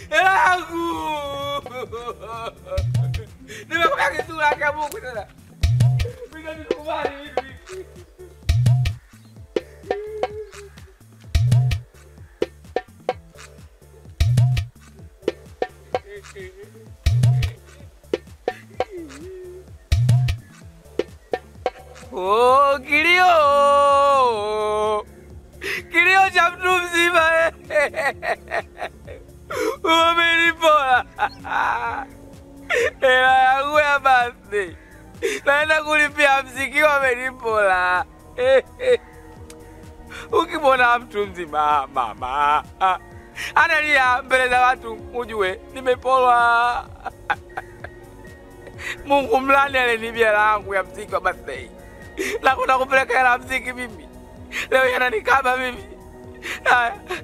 Yangu. Nimekomba kisula kwa Mungu tena. Mimi nikubali mimi. Oh, kilio. Kilio cha mtu mzima. Umenipola. Hela yangu ya birthday. Naenda kulipia mziki wamenipola. Ukimwona mtu mzima mama analia mbele za watu ujue nimepolwa. Mungu mlani alinibia hela yangu ya mziki wa birthday. Na kuna kupeleka hela mziki mimi. Leo yananikaba mimi.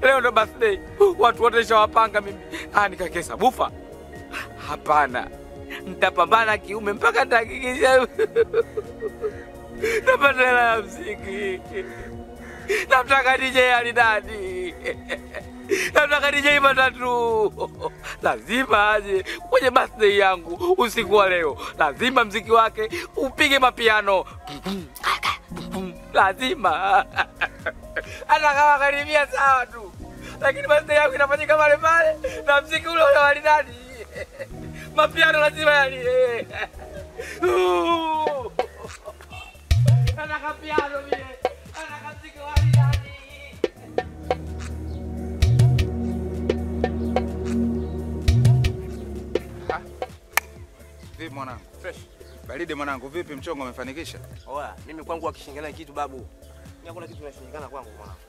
Leo ndo birthday. Watu wote nishawapanga mimi. Nikakesa bufa. Hapana. Nitapambana kiume mpaka nitahakikisha napata hela ya mziki. Namtaka DJ Alidadi. Namtaka DJ Matatu. Lazima aje kwenye birthday yangu usiku wa leo. Lazima mziki wake upige mapiano. Lazima. Hata kama karibia sawa tu. Lakini birthday yangu inafanyika pale pale na mziki ule ule wa Alidadi. Mapiano lazima yalie. Nataka piano mie. Nataka mziki wa Alidadi. Vipi mwanangu? Fresh. Baridi mwanangu, vipi mchongo umefanikisha? Oa, mimi kwangu akishindana kitu babu. Mimi hakuna kitu kinashindikana kwangu mwanangu.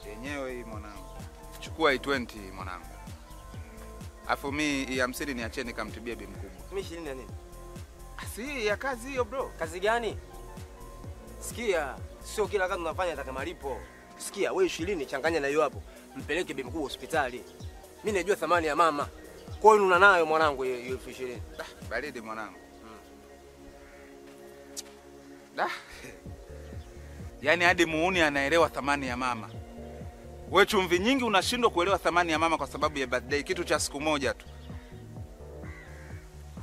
Yenyewe hii mwanangu. Chukua hii 20 mwanangu. Afu mimi hii 50 niacheni nikamtibie bi mkubwa. Mimi 20 ya nini? Si ya kazi hiyo bro. Kazi gani? Sikia, sio kila kazi unafanya nataka malipo. Sikia, wewe 20 changanya na hiyo hapo. Mpeleke bi mkubwa hospitali. Mimi najua thamani ya mama. Kwa hiyo una nayo mwanangu hiyo 20,000. Baridi mwanangu. Da. Yaani hadi muuni anaelewa thamani ya mama. Wewe chumvi nyingi unashindwa kuelewa thamani ya mama kwa sababu ya birthday, kitu cha siku moja tu.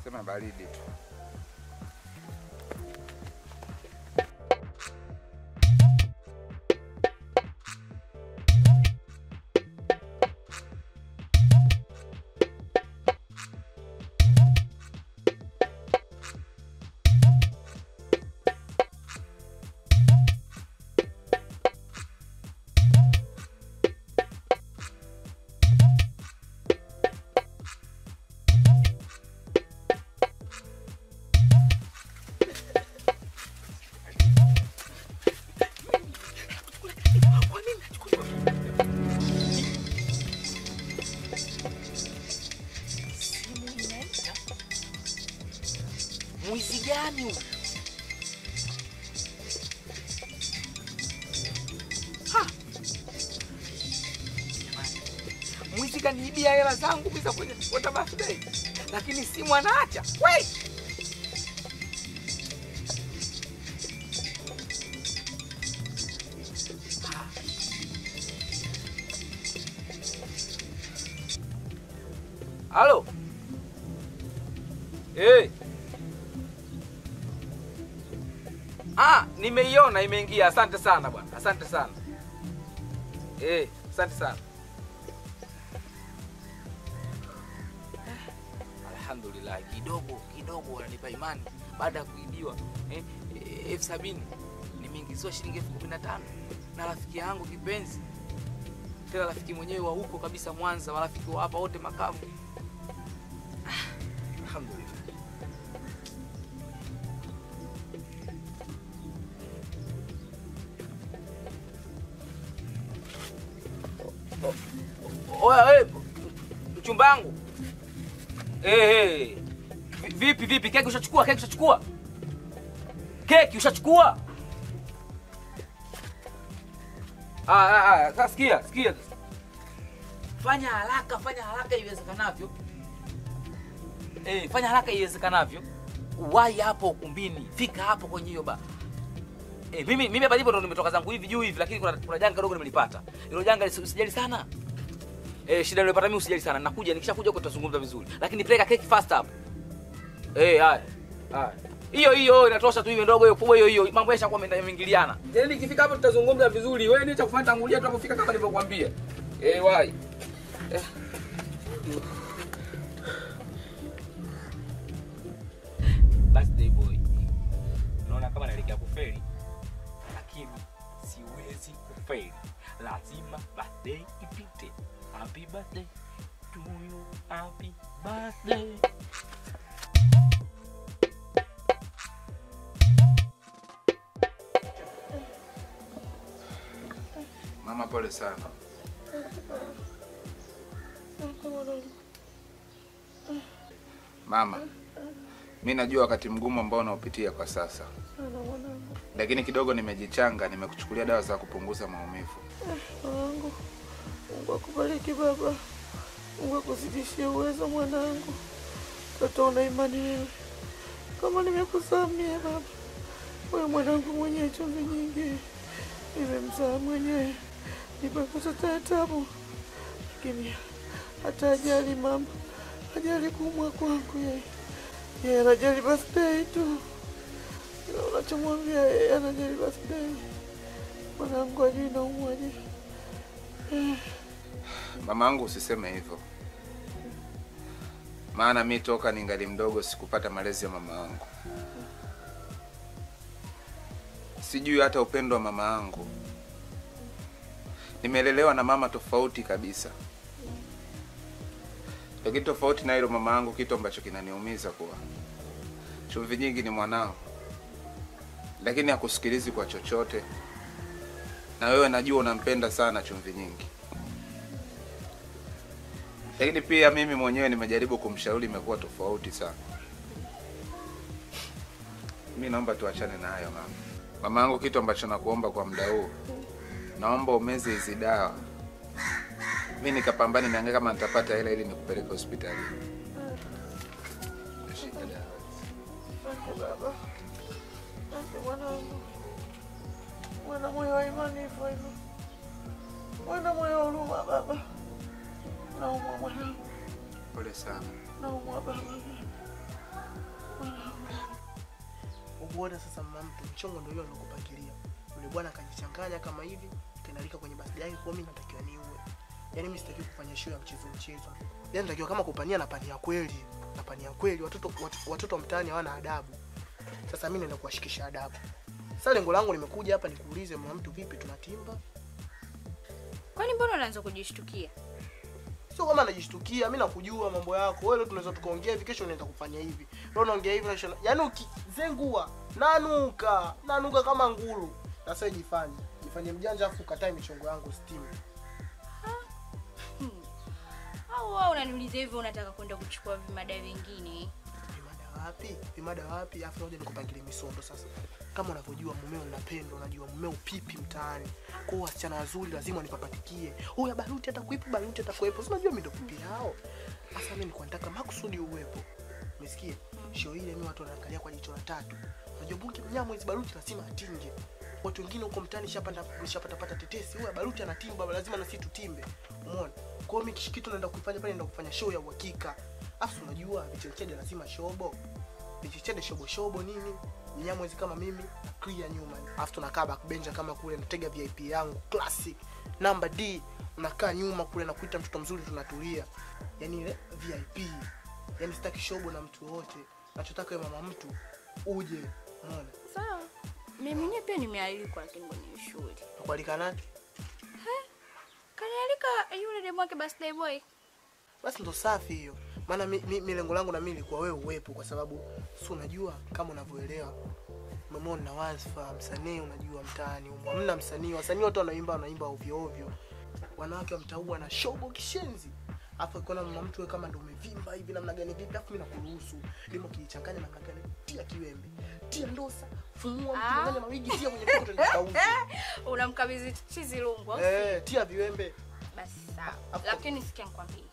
Sema baridi tu. Mwizi gani huyu? Ha! Jamani. Mwizi kaniibia hela zangu bila kwenye kwa birthday. Lakini simu anaacha. Wait. Halo. Hey. Ah, nimeiona imeingia. Asante sana bwana. Asante sana. Eh, asante sana. Alhamdulillah, kidogo kidogo wananipa imani baada ya kuibiwa 70,000 nimeingiziwa shilingi 15,000 na rafiki yangu kipenzi. Tena rafiki mwenyewe wa huko kabisa Mwanza, marafiki wa hapa wote makavu. Alhamdulillah. Oya, mchumba wangu. Vipi vipi, keki ushachukua? Keki ushachukua? Keki ushachukua? Sasa sikia, sikia. Fanya haraka iwezekanavyo. Fanya haraka iwezekanavyo. Uwahi hapo ukumbini, fika hapo kwenye hiyo ba. Mimi hapa ndipo ndo nimetoka zangu hivi juu hivi, lakini kuna janga dogo nimelipata. Hilo janga usijali sana. Shida niliyopata mimi usijali sana. Nakuja, nikishakuja huko tutazungumza vizuri. Lakini peleka keki fast hapo. Haya. Haya. Hiyo hiyo inatosha tu, iwe ndogo hiyo kubwa hiyo hiyo. Mambo yashakuwa yameingiliana. Yaani nikifika hapo tutazungumza vizuri. Wewe ni cha kufanya tangulia tunapofika kama nilivyokuambia. Wahi. Birthday boy. Naona kama naelekea kufeli. Lakini siwezi kufeli. Lazima birthday ipite. Happy birthday to you. Happy birthday. Mama, pole sana. Mama, mimi najua wakati mgumu ambao unaopitia kwa sasa. Lakini kidogo nimejichanga, nimekuchukulia dawa za kupunguza maumivu. Mwanangu, Mungu akubariki baba. Mungu akuzidishie uwezo mwanangu. Mtoto una imani wewe. Kama nimekuzaa baba. Wewe mwanangu mwenye chumvi nyingi. Nimemzaa mwenyewe. Nipata taabu. Lakini hata ajali mama. Ajali kuumwa kwangu yeye. Yeye anajali birthday tu. Ila unachomwambia yeye anajali birthday. Mwanangu ajui naumwaje. Mamangu, usiseme hivyo. Maana mimi toka ningali mdogo sikupata malezi ya mama yangu. Sijui hata upendo wa mama yangu. Nimelelewa na mama tofauti kabisa. Lakini tofauti na hilo mama yangu, kitu ambacho kinaniumiza kuwa chumvi nyingi ni mwanao. Lakini hakusikilizi kwa chochote. Na wewe najua unampenda sana chumvi nyingi. Lakini pia mimi mwenyewe nimejaribu kumshauri, imekuwa tofauti sana. Mimi naomba tuachane na hayo mama. Mama yangu, kitu ambacho nakuomba kwa muda huu, naomba umeze hizi dawa. Mimi nikapambane niangalie kama nitapata hela ili nikupeleke hospitali. Shika dawa. Asante baba. Asante mwanangu. Mwana moyo wa imani hivyo hivyo. Mwana moyo wa huruma baba. Naumwa mwanangu. Pole sana. Naumwa baba. Ubuona sasa mama mtu mchongo ndio yule alokupangilia. Yule bwana akajichanganya kama hivi, kanalika kwenye birthday yake, kwa mimi natakiwa niue. Yaani mimi sitaki kufanya show ya mchezo mchezo. Yaani natakiwa kama kupania na pania kweli. Na pania kweli, watoto mtaani hawana adabu. Sasa mimi naenda kuwashikisha adabu. Sasa lengo langu nimekuja hapa nikuulize mama mtu, vipi tunatimba? Kwani mbona unaanza kujishtukia? Sio kama anajishtukia, mimi nakujua mambo yako. Wewe leo tunaweza tukaongea hivi, kesho unaenda kufanya hivi. Leo unaongea hivi, kesho. Yaani ukizengua, nanuka, nanuka kama nguru. Sasa jifanye, jifanye mjanja afu ukatae michongo yangu steam. Au wewe unaniuliza hivyo unataka kwenda kuchukua vimada vingine? Vimada wapi? Vimada wapi? Afu ngoja nikupangilie misondo sasa. Kama unavyojua mumeo ninapenda, unajua mumeo pipi mtaani. Kwa hiyo wasichana wazuri lazima wanipapatikie. Huyu Baruti atakuipo, Baruti atakuepo. Si unajua mimi ndo pipi yao. Sasa mimi nilikuwa nataka makusudi uwepo. Umesikia? Show ile mimi watu wanaangalia kwa jicho la tatu. Unajua bunge mnyamo hizi Baruti lazima atinge. Watu wengine huko mtaani shapata tetesi, huyu Baruti anatimba, lazima na sisi tutimbe. Umeona? Kwa hiyo mimi kitu naenda kufanya pale, naenda kufanya show ya uhakika. Afu unajua vichechede lazima shobo. Vichechede shobo shobo nini? Mnyamo hizi kama mimi na clear nyuma. Afu tunakaa backbencher kama kule, natega VIP yangu classic number D, unakaa nyuma kule na kuita mtoto mzuri tunatulia. Yaani ile VIP. Yaani sitaki shobo na mtu wote. Nachotaka wewe mama mtu uje. Umeona? Sawa. Mimi mwenyewe pia nimealikwa lakini kwenye shule. Kualika nani? Kanialika yule demu wake birthday boy. Basi ndo safi hiyo. Maana mimi lengo langu na mimi ilikuwa wewe uwepo kwa sababu si unajua kama unavyoelewa. Umeona na wazifa msanii unajua mtaani huko. Hamna msanii, wasanii wote wanaimba ovyo ovyo. Wanawake wa mtaua na shobo kishenzi. Afu ukiona mama mtu wewe kama ndo umevimba hivi namna gani vipi, afu mimi nakuruhusu. Limo kijichanganya namna gani, tia kiwembe, tia ndosa, fumua mtu nganya mawigi, tia kwenye kokoto nikauze. Unamkabidhi chizi lungu au si? Tia viwembe. Basi sawa. Lakini sikia nikwambie.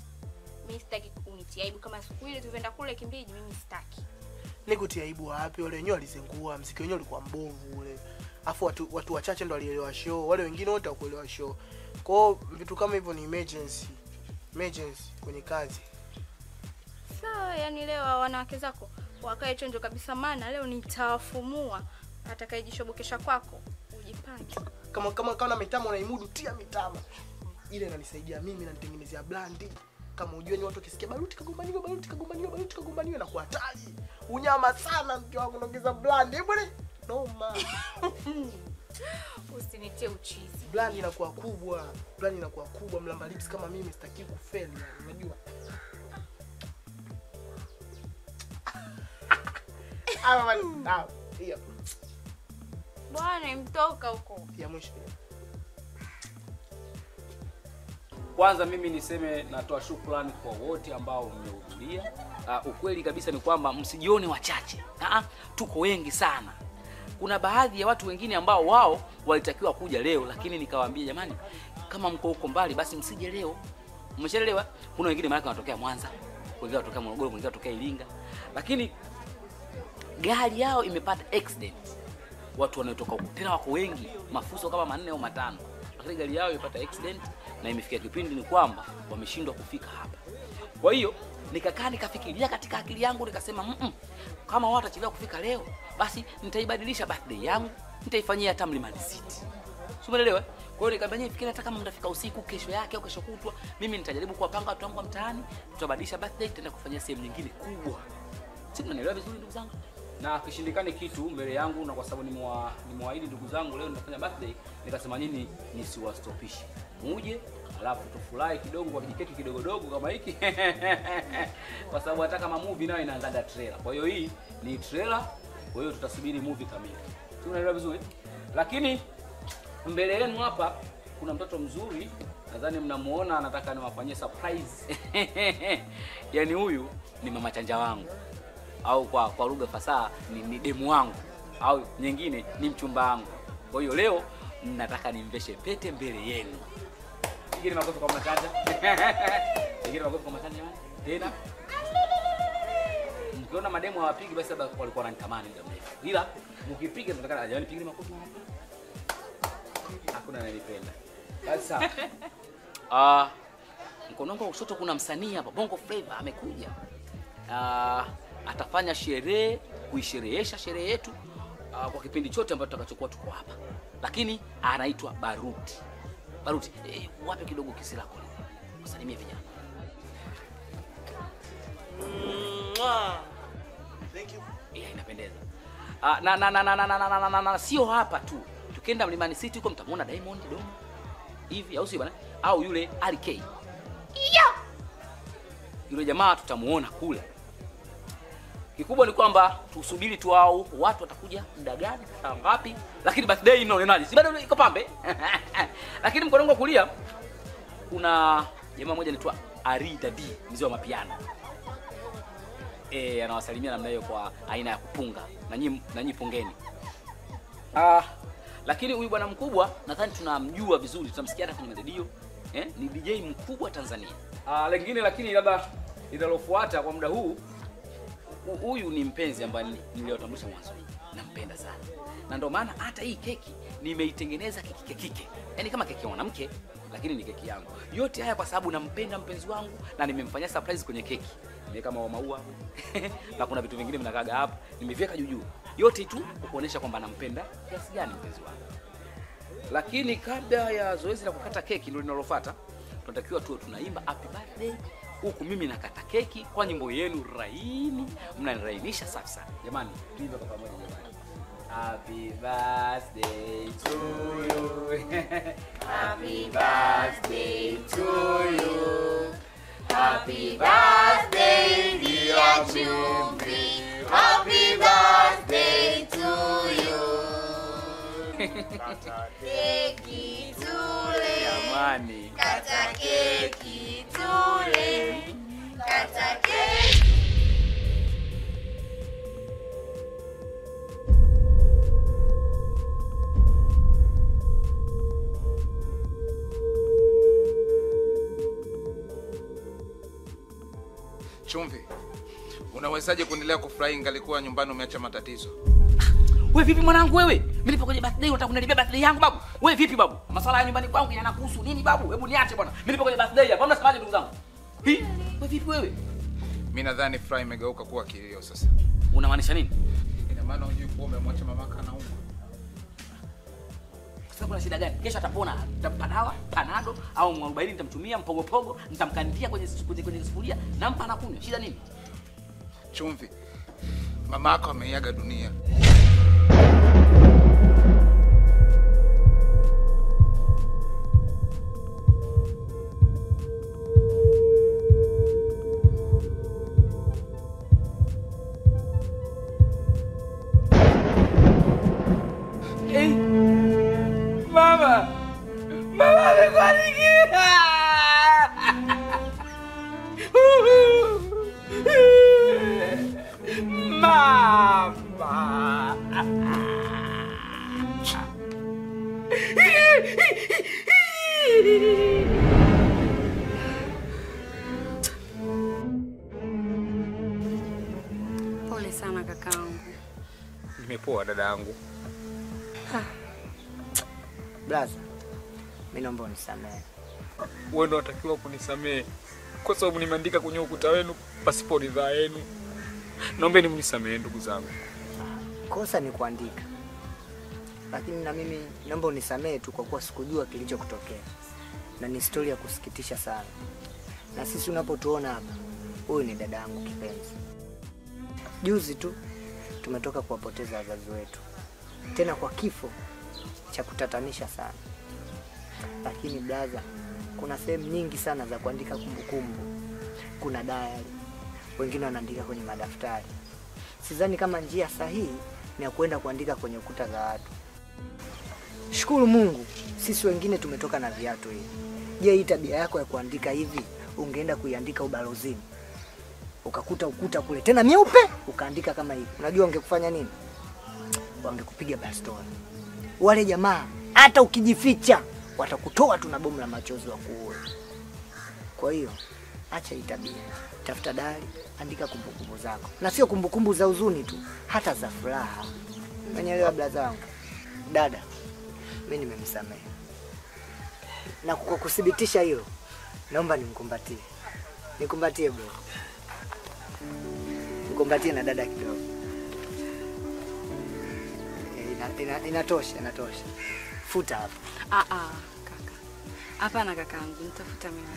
Mimi sitaki unitie aibu kama siku ile tulivyoenda kule Kimbiji, mimi sitaki. Nikutia aibu wapi? Wale wenyewe walizengua, muziki wenyewe ulikuwa mbovu ule. Afu watu wachache ndo walielewa show, wale wengine wote hawakuelewa show. Kwa hiyo vitu kama hivyo ni emergency. Emergency kwenye kazi. Sawa, yani leo wanawake zako wakae chonjo kabisa, maana leo nitawafumua. Atakayejishobokesha kwako ujipange. Kama mitama unaimudu, tia mitama. Ile inanisaidia mimi na nitengenezea brand. Kama unajua ni watu wakisikia Baruti kagombaniwa, Baruti kagombaniwa, Baruti kagombaniwa na kwa hatari. Unyama sana mke wangu, naongeza brand. Hebu bwana, noma. Usinitie uchizi. Brand inakuwa kubwa. Brand inakuwa kubwa, mlamba lips kama mimi sitaki kufeli, unajua. Hiyo. Bwana imtoka huko. Ya mwisho. Kwanza mimi niseme natoa shukrani kwa wote ambao mmehudhuria. Ukweli kabisa ni kwamba msijione wachache. Tuko wengi sana. Kuna baadhi ya watu wengine ambao wao walitakiwa kuja leo, lakini nikawaambia jamani, kama mko huko mbali basi msije leo. Umeshaelewa? Kuna wengine maana wanatokea Mwanza, wengine wanatokea Morogoro, wengine wanatokea Iringa. Lakini gari yao imepata accident. Watu wanaotoka huko tena wako wengi, mafuso kama 4 au 5. Lakini gari yao imepata accident na imefikia kipindi ni kwamba wameshindwa kufika hapa. Kwa hiyo nikakaa nikafikiria katika akili yangu nikasema kama wao watachelewa kufika leo basi nitaibadilisha birthday yangu, nitaifanyia hata Mlimani City. Si umeelewa? Kwa hiyo nikamwambia nyinyi fikiria hata kama mtafika usiku kesho yake au kesho kutwa, mimi nitajaribu kuwapanga watu wangu wa mtaani, tutabadilisha birthday tutaenda kufanyia sehemu nyingine kubwa. Si mnanielewa vizuri ndugu zangu? Na kishindikane kitu mbele yangu, na kwa sababu nimewaahidi ndugu zangu leo nitafanya birthday, nikasema nini nisiwastopishe. Muje alafu tufurahi kidogo kwa kijikeki kidogo dogo kama hiki. Kwa sababu hata kama movie nayo inaanzaga trailer. Kwa hiyo hii ni trailer, kwa hiyo tutasubiri movie kamili. Si unaelewa vizuri? Lakini mbele yenu hapa kuna mtoto mzuri, nadhani mnamuona, anataka niwafanyie surprise. Yaani huyu ni mama chanja wangu, au kwa lugha fasaha ni demu wangu, au nyingine ni mchumba wangu. Kwa hiyo leo nataka nimveshe pete mbele yenu. Pigeni makofi kwa mama chanja. Pigeni makofi kwa mama chanja jamani. Tena mkiona mademu hawapigi basi labda walikuwa wananitamani muda mrefu. Ila mkipiga tunataka jamani pigeni makofi. Hakuna ananipenda. Basi sawa. Mkono wangu wa kushoto kuna msanii hapa Bongo Flava amekuja. Atafanya sherehe, kuisherehesha sherehe yetu kwa kipindi chote ambacho tutakachokuwa tuko hapa. Lakini anaitwa Baruti. Baruti, wape kidogo kisi lako leo. Wasalimie vijana. Thank you. Yeah, inapendeza. Na sio hapa tu. Tukienda Mlimani City huko mtamuona Diamond Domo. Hivi au sio bwana? Au yule RK. Yeah. Yule jamaa tutamuona kule. Kikubwa ni kwamba tusubiri tu au watu watakuja muda gani, saa ngapi, lakini birthday inaonenaje? Si bado iko pambe. Lakini mkono wangu wa kulia kuna jamaa mmoja anaitwa Ari Dadi, mzee wa mapiano. Anawasalimia namna hiyo kwa aina ya kupunga. Na nyinyi pungeni. Lakini huyu bwana mkubwa nadhani tunamjua vizuri, tunamsikia hata kwenye redio. Ni DJ mkubwa Tanzania. Lingine lakini labda linalofuata kwa muda huu, huyu ni mpenzi ambaye niliyotambulisha mwanzo. Nampenda sana. Na ndio maana hata hii keki nimeitengeneza keki kike. Yaani kama keki ya mwanamke lakini ni keki yangu. Yote haya kwa sababu nampenda mpenzi wangu na nimemfanyia surprise kwenye keki. Nimeweka maua hapo. Na kuna vitu vingine vinakaga hapo. Nimeviweka juu juu. Yote tu kuonyesha kwamba nampenda kiasi gani mpenzi wangu. Lakini kabla ya zoezi la kukata keki ndio linalofuata, tunatakiwa tuwe tunaimba happy birthday huku mimi nakata keki kwa nyimbo yenu raini, mnanirainisha safi sana. Jamani, tuimbe kwa pamoja jamani. Happy birthday to you. Happy birthday to you. Happy birthday dear Chumvi. Happy birthday to you. Kata keki tule. Jamani. Kata keki tule. Kata keki. Chumvi, unawezaje kuendelea kufurahi ingalikuwa nyumbani umeacha matatizo? Wewe vipi mwanangu wewe? Mimi nipo kwenye birthday, unataka kunilipia birthday yangu babu? Wewe vipi babu? Masuala ya nyumbani kwangu yanakuhusu nini babu? Hebu niache bwana. Mimi nipo kwenye birthday hapa. Mnasemaje ndugu zangu? Hi? Wewe vipi wewe? Mimi nadhani furaha imegeuka kuwa kilio sasa. Unamaanisha nini? Ina maana hujui kuwa umemwacha mamaka anaumwa. Sasa kuna shida gani? Kesho atapona, nitampa dawa, panado au mwarobaini nitamtumia mpogopogo, nitamkandia kwenye sufuria, nampa na kunywa. Shida nini? Chumvi, mamako ameiaga dunia. Mama! Mama amekuandikia! Mama! Pole sana kakaangu. Nimepoa dada yangu. Blaza, mimi naomba unisamehe. Wewe ndio unatakiwa kunisamehe kwa sababu nimeandika kwenye ukuta wenu pasipo ridhaa yenu. Naomba mnisamehe ndugu zangu. Kosa ni kuandika. Lakini na mimi naomba unisamehe tu kwa kuwa sikujua kilichokutokea. Na ni story ya kusikitisha sana. Na sisi unapotuona hapa, huyu ni dada yangu kipenzi. Juzi tu tumetoka kuwapoteza wazazi wetu. Tena kwa kifo cha kutatanisha sana. Lakini blaza, kuna sehemu nyingi sana za kuandika kumbukumbu. Kuna diary, wengine wanaandika kwenye madaftari. Sidhani kama njia sahihi ni ya kwenda kuandika kwenye ukuta za watu. Shukuru Mungu, sisi wengine tumetoka na viatu hivi. Je, hii tabia yako ya kuandika hivi ungeenda kuiandika ubalozini, ukakuta ukuta kule tena myeupe, ukaandika kama hivi, unajua ungekufanya nini? Wangekupiga bastola. Wale jamaa hata ukijificha watakutoa tu na bomu la machozi wa kuua. Kwa hiyo acha hii tabia. Tafuta diary, andika kumbukumbu zako. Na sio kumbukumbu za huzuni tu, hata za furaha. Unanielewa blaza wangu? Dada, mimi nimemsamehe. Na kwa kudhibitisha hilo, naomba nimkumbatie. Nikumbatie bro. Nikumbatie na dada kidogo. Inatosha, inatosha. Futa hapo. Kaka. Hapana kakaangu, nitafuta mimi.